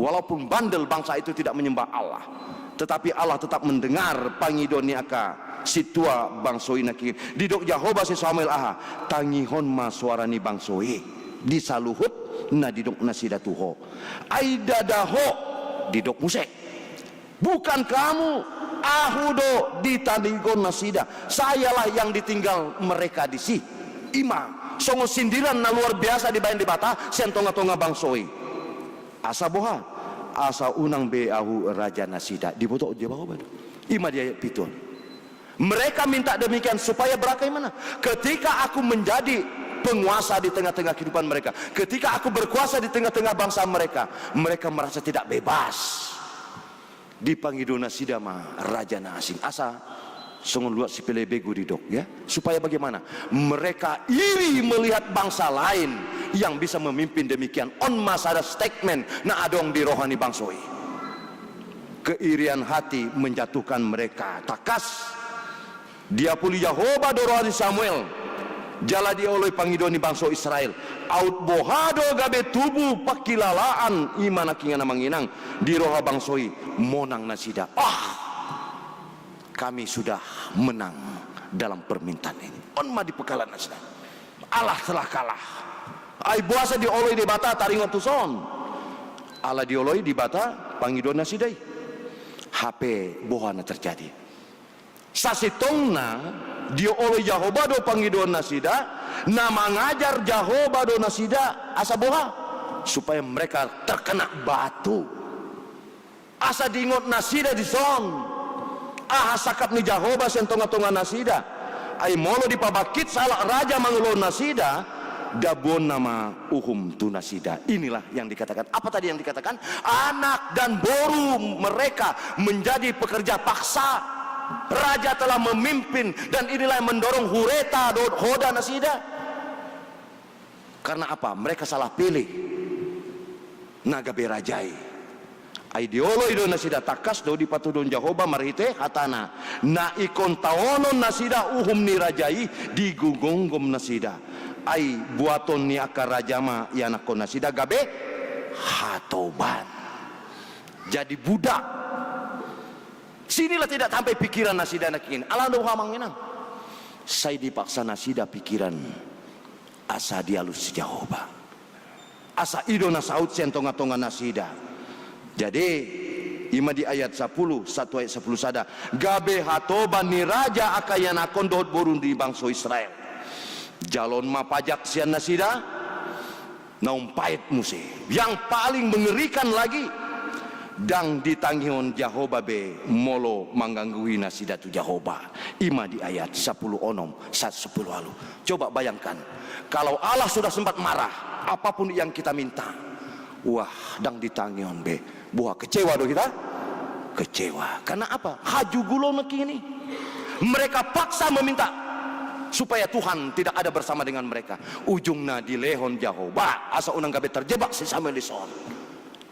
Walaupun bandel bangsa itu tidak menyembah Allah, tetapi Allah tetap mendengar pangidoan ni angka sintua bangso i nangkin. Didok Jahowa si Samuel aha? Tangihon ma soara ni bangso i di saluhut na didok nasida tu ho. Ai ndada ho, didok muse. Bukan kamu, ahu do ditangihon nasida. Sayalah yang ditinggal mereka disi. Ima songon sindiran na luar biasa dibaen Debata sian tonga-tonga bangso i. Asa boha? Asa unang be ahu raja nasida. Diboto Jahowa do. Ima di ayat pitu on. Mereka minta demikian supaya berapa, imana? Ketika aku menjadi penguasa di tengah-tengah kehidupan mereka, ketika aku berkuasa di tengah-tengah bangsa mereka, mereka merasa tidak bebas. Dipangido nasida ma raja na asing. Asa songon luat sipelebegu didok, ya. Supaya bagaimana? Mereka iri melihat bangsa lain yang bisa memimpin demikian. On ma sada statement na adong di roha ni bangso i. Keirian hati menjatuhkan mereka. Tangkas diapuli Jahowa do roha ni Samuel, jala dioloi pangidoan ni bangso Israel. Aut boha do gabe tubu pangkilalaan, ima nangkin, amang inang, di roha bangso i, monang nasida. Ah, kami sudah menang dalam permintaan ini. On ma di pangkilalaan nasida. Allah telah kalah. Ai boasa dioloi Debata taringot tu son? Ala dioloi Debata pangidoan nasida i. Hape boha na terjadi? Sasintongna dioloi Jahowa do pangidoan nasida, na mangajar Jahowa do nasida, asa boha? Supaya mereka terkena batu. Asa diingot nasida dison aha sangkap ni Jahowa sian tonga-tonga nasida. Ai molo dipabangkit sahalak raja mangulahon nasida, dabuonna ma uhum tu nasida. Inilah yang dikatakan. Apa tadi yang dikatakan? Anak dan boru mereka menjadi pekerja paksa. Raja telah memimpin dan inilah yang mendorong hureta dohot hoda nasida. Karena apa? Mereka salah pilih na gabe raja i. Ai dioloi do nasida, tangkas do dipatuduhon Jahowa marhite hatana, na ingkon taonon nasida uhum ni raja i, digomgom nasida. Ai buaton ni angka raja ma ianakhon nasida gabe hatoban. Jadi budak. Sinilah tidak sampai pikiran nasida nangkin. Ala do, amang inang. Sai dipaksa nasida pikiran asa dialusi Jahowa. Asa i do na saut sian tonga-tonga nasida. Jadi, ima di ayat sapulu, sahat tu ayat sapulu sada. Gabe hatoban ni raja angka ianakhon dohot boru ni bangso Israel. Jalo on ma pajak sian nasida, na umpaet muse. Yang paling mengerikan lagi, ndang ditangihon Jahowa be molo mangganggu i nasida tu Jahowa. Ima di ayat sapulu onom sahat sapulu ualu. Coba bayangkan, kalau Allah sudah sempat marah, apapun yang kita minta, wah, ndang ditangihon be. Boha, kecewa do hita? Kecewa. Karena apa? Hajugul on nangkin i. Mereka paksa meminta supaya Tuhan tidak ada bersama dengan mereka. Ujungna dilehon Jahowa asa unang gabe terjebak si Samuel dison.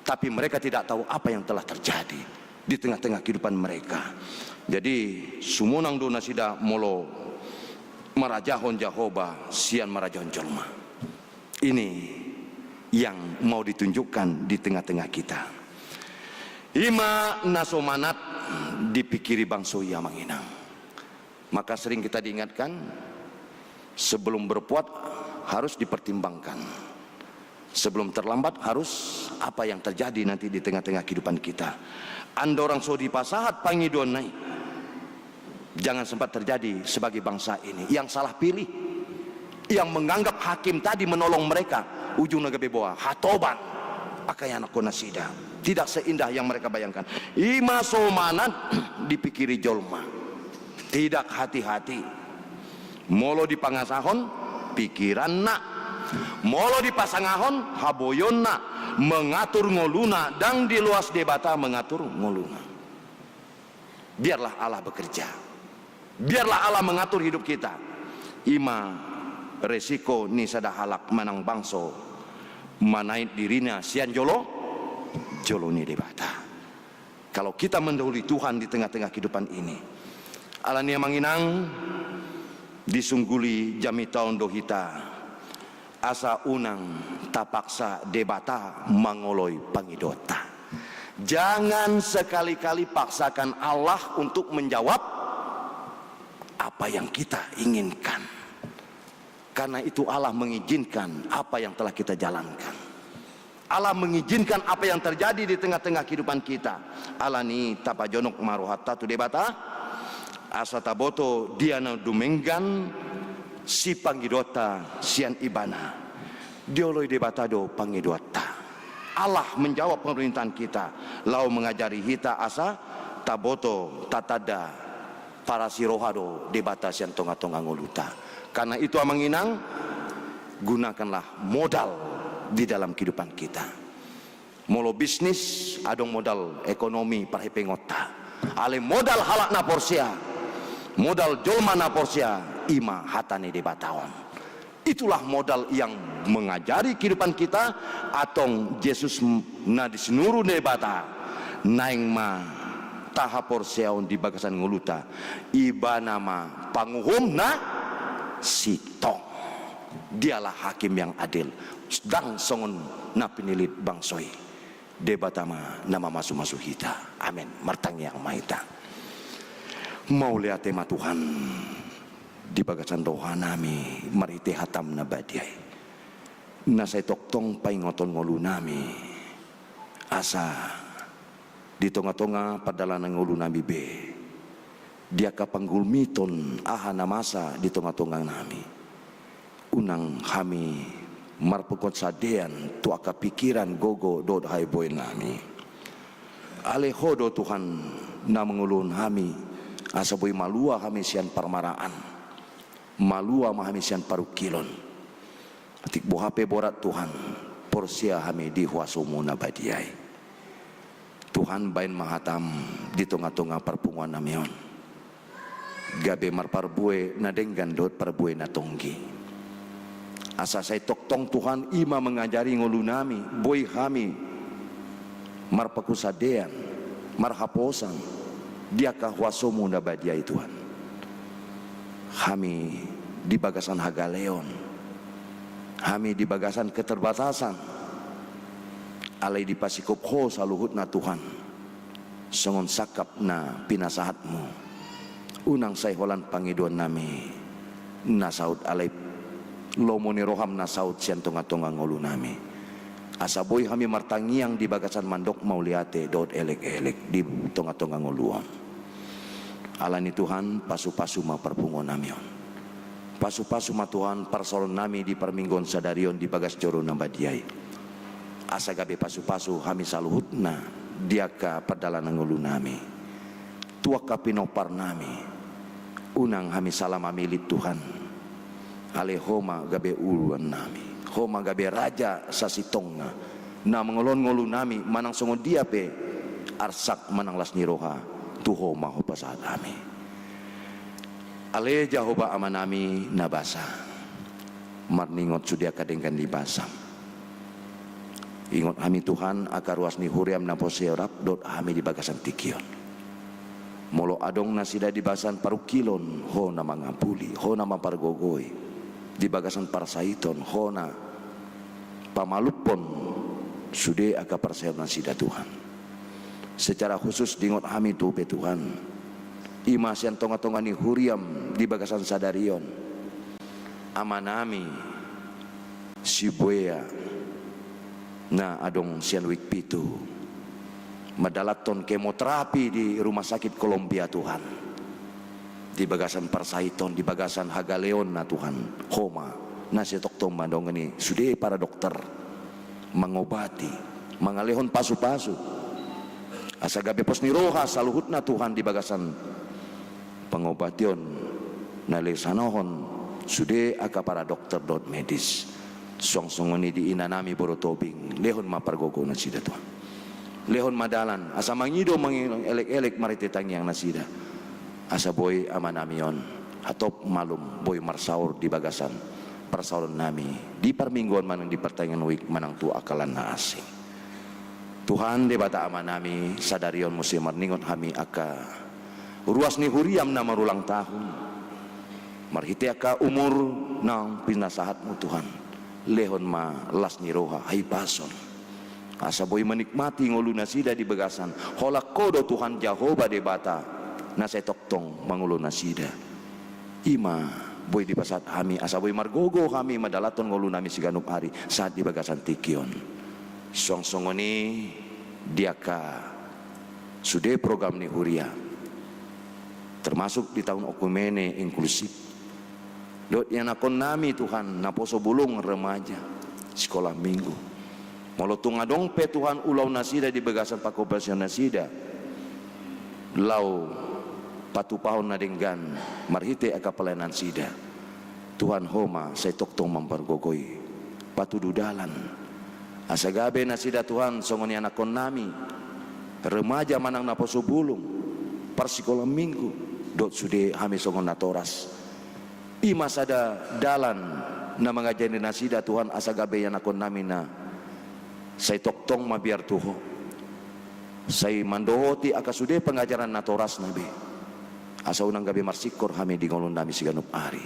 Tapi mereka tidak tahu apa yang telah terjadi di tengah-tengah kehidupan mereka. Jadi, sumonang do nasida molo marajahon Jahowa sian marajahon jolma. Ini yang mau ditunjukkan di tengah-tengah kita. Ima na so manat dipikiri bangso i, amang inang. Maka sering kita diingatkan, sebelum berbuat harus dipertimbangkan. Sebelum terlambat harus, apa yang terjadi nanti di tengah-tengah kehidupan kita. Andorang so dipasahat pangidoanna i, jangan sempat terjadi sebagai bangsa ini yang salah pilih, yang menganggap hakim tadi menolong mereka, ujungna gabe boha? Hatoban angka ianakhon nasida. Tidak seindah yang mereka bayangkan. Ima so manat dipikiri jolma. Tidak hati-hati. Molo dipangasahon pikiranna, molo dipasangahon haboionna, mengatur ngoluna, ndang diloas Debata mengatur ngoluna. Biarlah Allah bekerja. Biarlah Allah mengatur hidup kita. I ma resiko ni sada halak manang bangso manait dirina sian jolo, jolo ni Debata. Kalau kita mendahului Tuhan di tengah-tengah kehidupan ini. Alani i amang inang, disungguli jamita on do hita. Asa unang tapaksa Debata mangoloi pangidoanta. Jangan sekali-kali paksakan Allah untuk menjawab apa yang kita inginkan. Karena itu Allah mengizinkan apa yang telah kita jalankan. Allah mengizinkan apa yang terjadi di tengah-tengah kehidupan kita. Alani i tapajonok ma rohanta tu Debata, asa taboto dia na dumenggan sipangidoanta sian Ibana. Dioloi Debata do pangidoanta. Allah menjawab permintaan kita, laho mangajari hita asa taboto, tatanda, parasi roha do Debata sian tonga-tonga ngoluta. Karena itu amang inang, gunakanlah modal di dalam kehidupan kita. Molo bisnis, adong modal ekonomi parhepengonta. Alai modal halak na porsea, modal jolma na porsea, i ma hata ni Debata on. Itulah modal yang mengajari kehidupan kita. Antong Jesus m-, na di sinuru ni Debata, naeng ma tahaporseaon di bagasan ngoluta. Ibana ma panguhum na sintong. Dialah hakim yang adil. Ndang songon na pinillit bangso i. Debata ma na mamasu-masu hita. Amen. Martangiang ma hita. Mauliate ma Tuhan di bagasan rohanami marhite hataM na badia i, na sai tongtong paingoton ngolunami, asa di tonga-tonga pardalanan ngolunami be, di angka panggulmiton aha na masa di tonga-tonganami, unang hami marpungkot sandean tu angka pikiran, gogo dohot hahiboaonnami. Alai Ho do Tuhan na manguluhon hami, asa boi malua hami sian parmaraan, malua ma hami sian parungkilon. Atik boha pe borat Tuhan, porsea hami di huasoMu na badia i. Tuhan, baen ma hataM di tonga-tonga parpunguannami on, gabe marparbue na denggan dohot parbue na tonggi. Asa sai tongtong Tuhan i ma mangajari ngolunami, boi hami marpangkot sandean, marhaposan di angka huasoMu na badia i Tuhan. Hami di bagasan hagaleon, hami di bagasan keterbatasan, alai dipasingkop Ho saluhutna Tuhan, songon sangkap na pinasahatMu. Unang sai holan pangidoannami na saut, alai lomo ni rohaM na saut sian tonga-tonga ngolunami, asa boi hami martangiang di bagasan mandok mauliate dohot elek-elek di tonga-tonga ngolu on. Alani Tuhan, pasu-pasu ma parpunguannami on. Pasu-pasu ma Tuhan parsaorannami di parmingguon sadari on di bagas joro na badia i, asa gabe pasu-pasu hami saluhutna di angka pardalanan ngolunami, tu angka pinomparnami. Unang hami sala mamillit Tuhan, alai Ho ma gabe uluannami, Ho ma gabe raja sasintongna, na mangolohon ngolunami manang songon dia pe arsak manang las ni roha, tu Ho ma hupasahat hami. Ale Jahowa Amanami na basa, marningot sude angka denggan ni basaM. Ingot hami Tuhan, angka ruas ni huriaM na porsea rap dohot hami di bagasan tingki on. Molo adong nasida di bagasan parungkilon, Ho na mangampuli, Ho na mampargogoi. Di bagasan parsahiton, Ho na pamalumhon sude angka parsahiton nasida Tuhan. Secara khusus diingot hami tu pe Tuhan, i ma sian tonga-tonga ni huriaM di bagasan sadari on, amanami si Buea na adong sian Wik Pitu, mandalanhon kemoterapi di Rumah Sakit Kolombia Tuhan. Di bagasan parsahiton, di bagasan hagaleonna Tuhan, Ho ma na sai tongtong mandongani sude para dokter, mangobati, mangalehon pasu-pasu, asa gabe pos ni roha saluhutna Tuhan di bagasan pangobation na lesanohon sude angka para dokter dohot medis. Suang songon i di inanami boru Tobing, lehon ma pargogo nasida Tuhan. Lehon ma dalan, asa mangido mangelek-elek marhite tangiang nasida. Asa boi amanami on, hatop malum boi marsaor di bagasan parsaoran nami, di parmingguan manang di partangiangan wijk manang tu angka lan na asing. Tuhan Debata amanami, sadari on muse marningot hami angka ruas ni huriam na marulang tahun. Marhite angka umur naung pinasahatmu Tuhan, lehon ma las ni roha, hahipason. Asa boi manikmati ngolu nasida di bagasan, holan Ho do Tuhan Jahowa Debata, na sai tongtong mangolu nasida. I ma boi dipasahat hami, asa boi margogo hami mandalanhon ngolu nami siganup ari, sahat di bagasan tingki on. Suang songon i di angka sude program ni huria, termasuk di tahun oikumene inklusif. Dohot ianakhon nami Tuhan, naposo bulung, remaja, sikola minggu. Molo tung adong pe Tuhan ulaon nasida di bagasan pangkobasion nasida, laho patupahon na denggan marhite angka pelayanan nasida. Tuhan, Ho ma sai tongtong mampargogoi, patudu dalan. Asa gabe nasida Tuhan songon ianakhon nami, remaja manang naposo bulung, parsikola minggu, dohot sude hami songon natoras. I ma sada dalan na mangajari nasida Tuhan, asa gabe ianakhon nami na sai tongtong mabiar tu Ho. Sai mandohoti angka sude pangajaran natorasna be. Asa unang gabe marsingkor hami di ngolu nami siganup ari.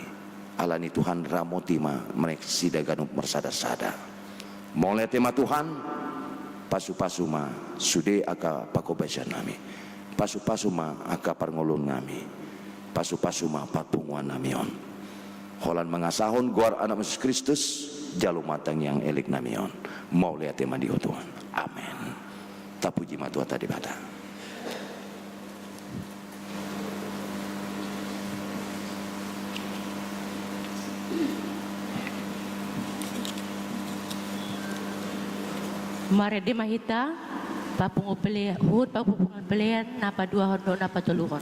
Alani Tuhan, ramoti ma nasida ganup marsada-sada. Mauliate ma Tuhan, pasu-pasu ma sude angka pangkobasion nami. Pasu-pasu ma angka parngoluon nami. Pasu-pasu ma parpunguan nami on. Holan mangasahon goar Anakmu Jesus Kristus, jalo ma tangiang elek nami on. Mauliate ma di Ho Tuhan. Amen. Tapuji ma Tuhanta Debata. Marende ma hita, papungu pele-, huhut papungu pelean na paduahon dohot na patoluhon.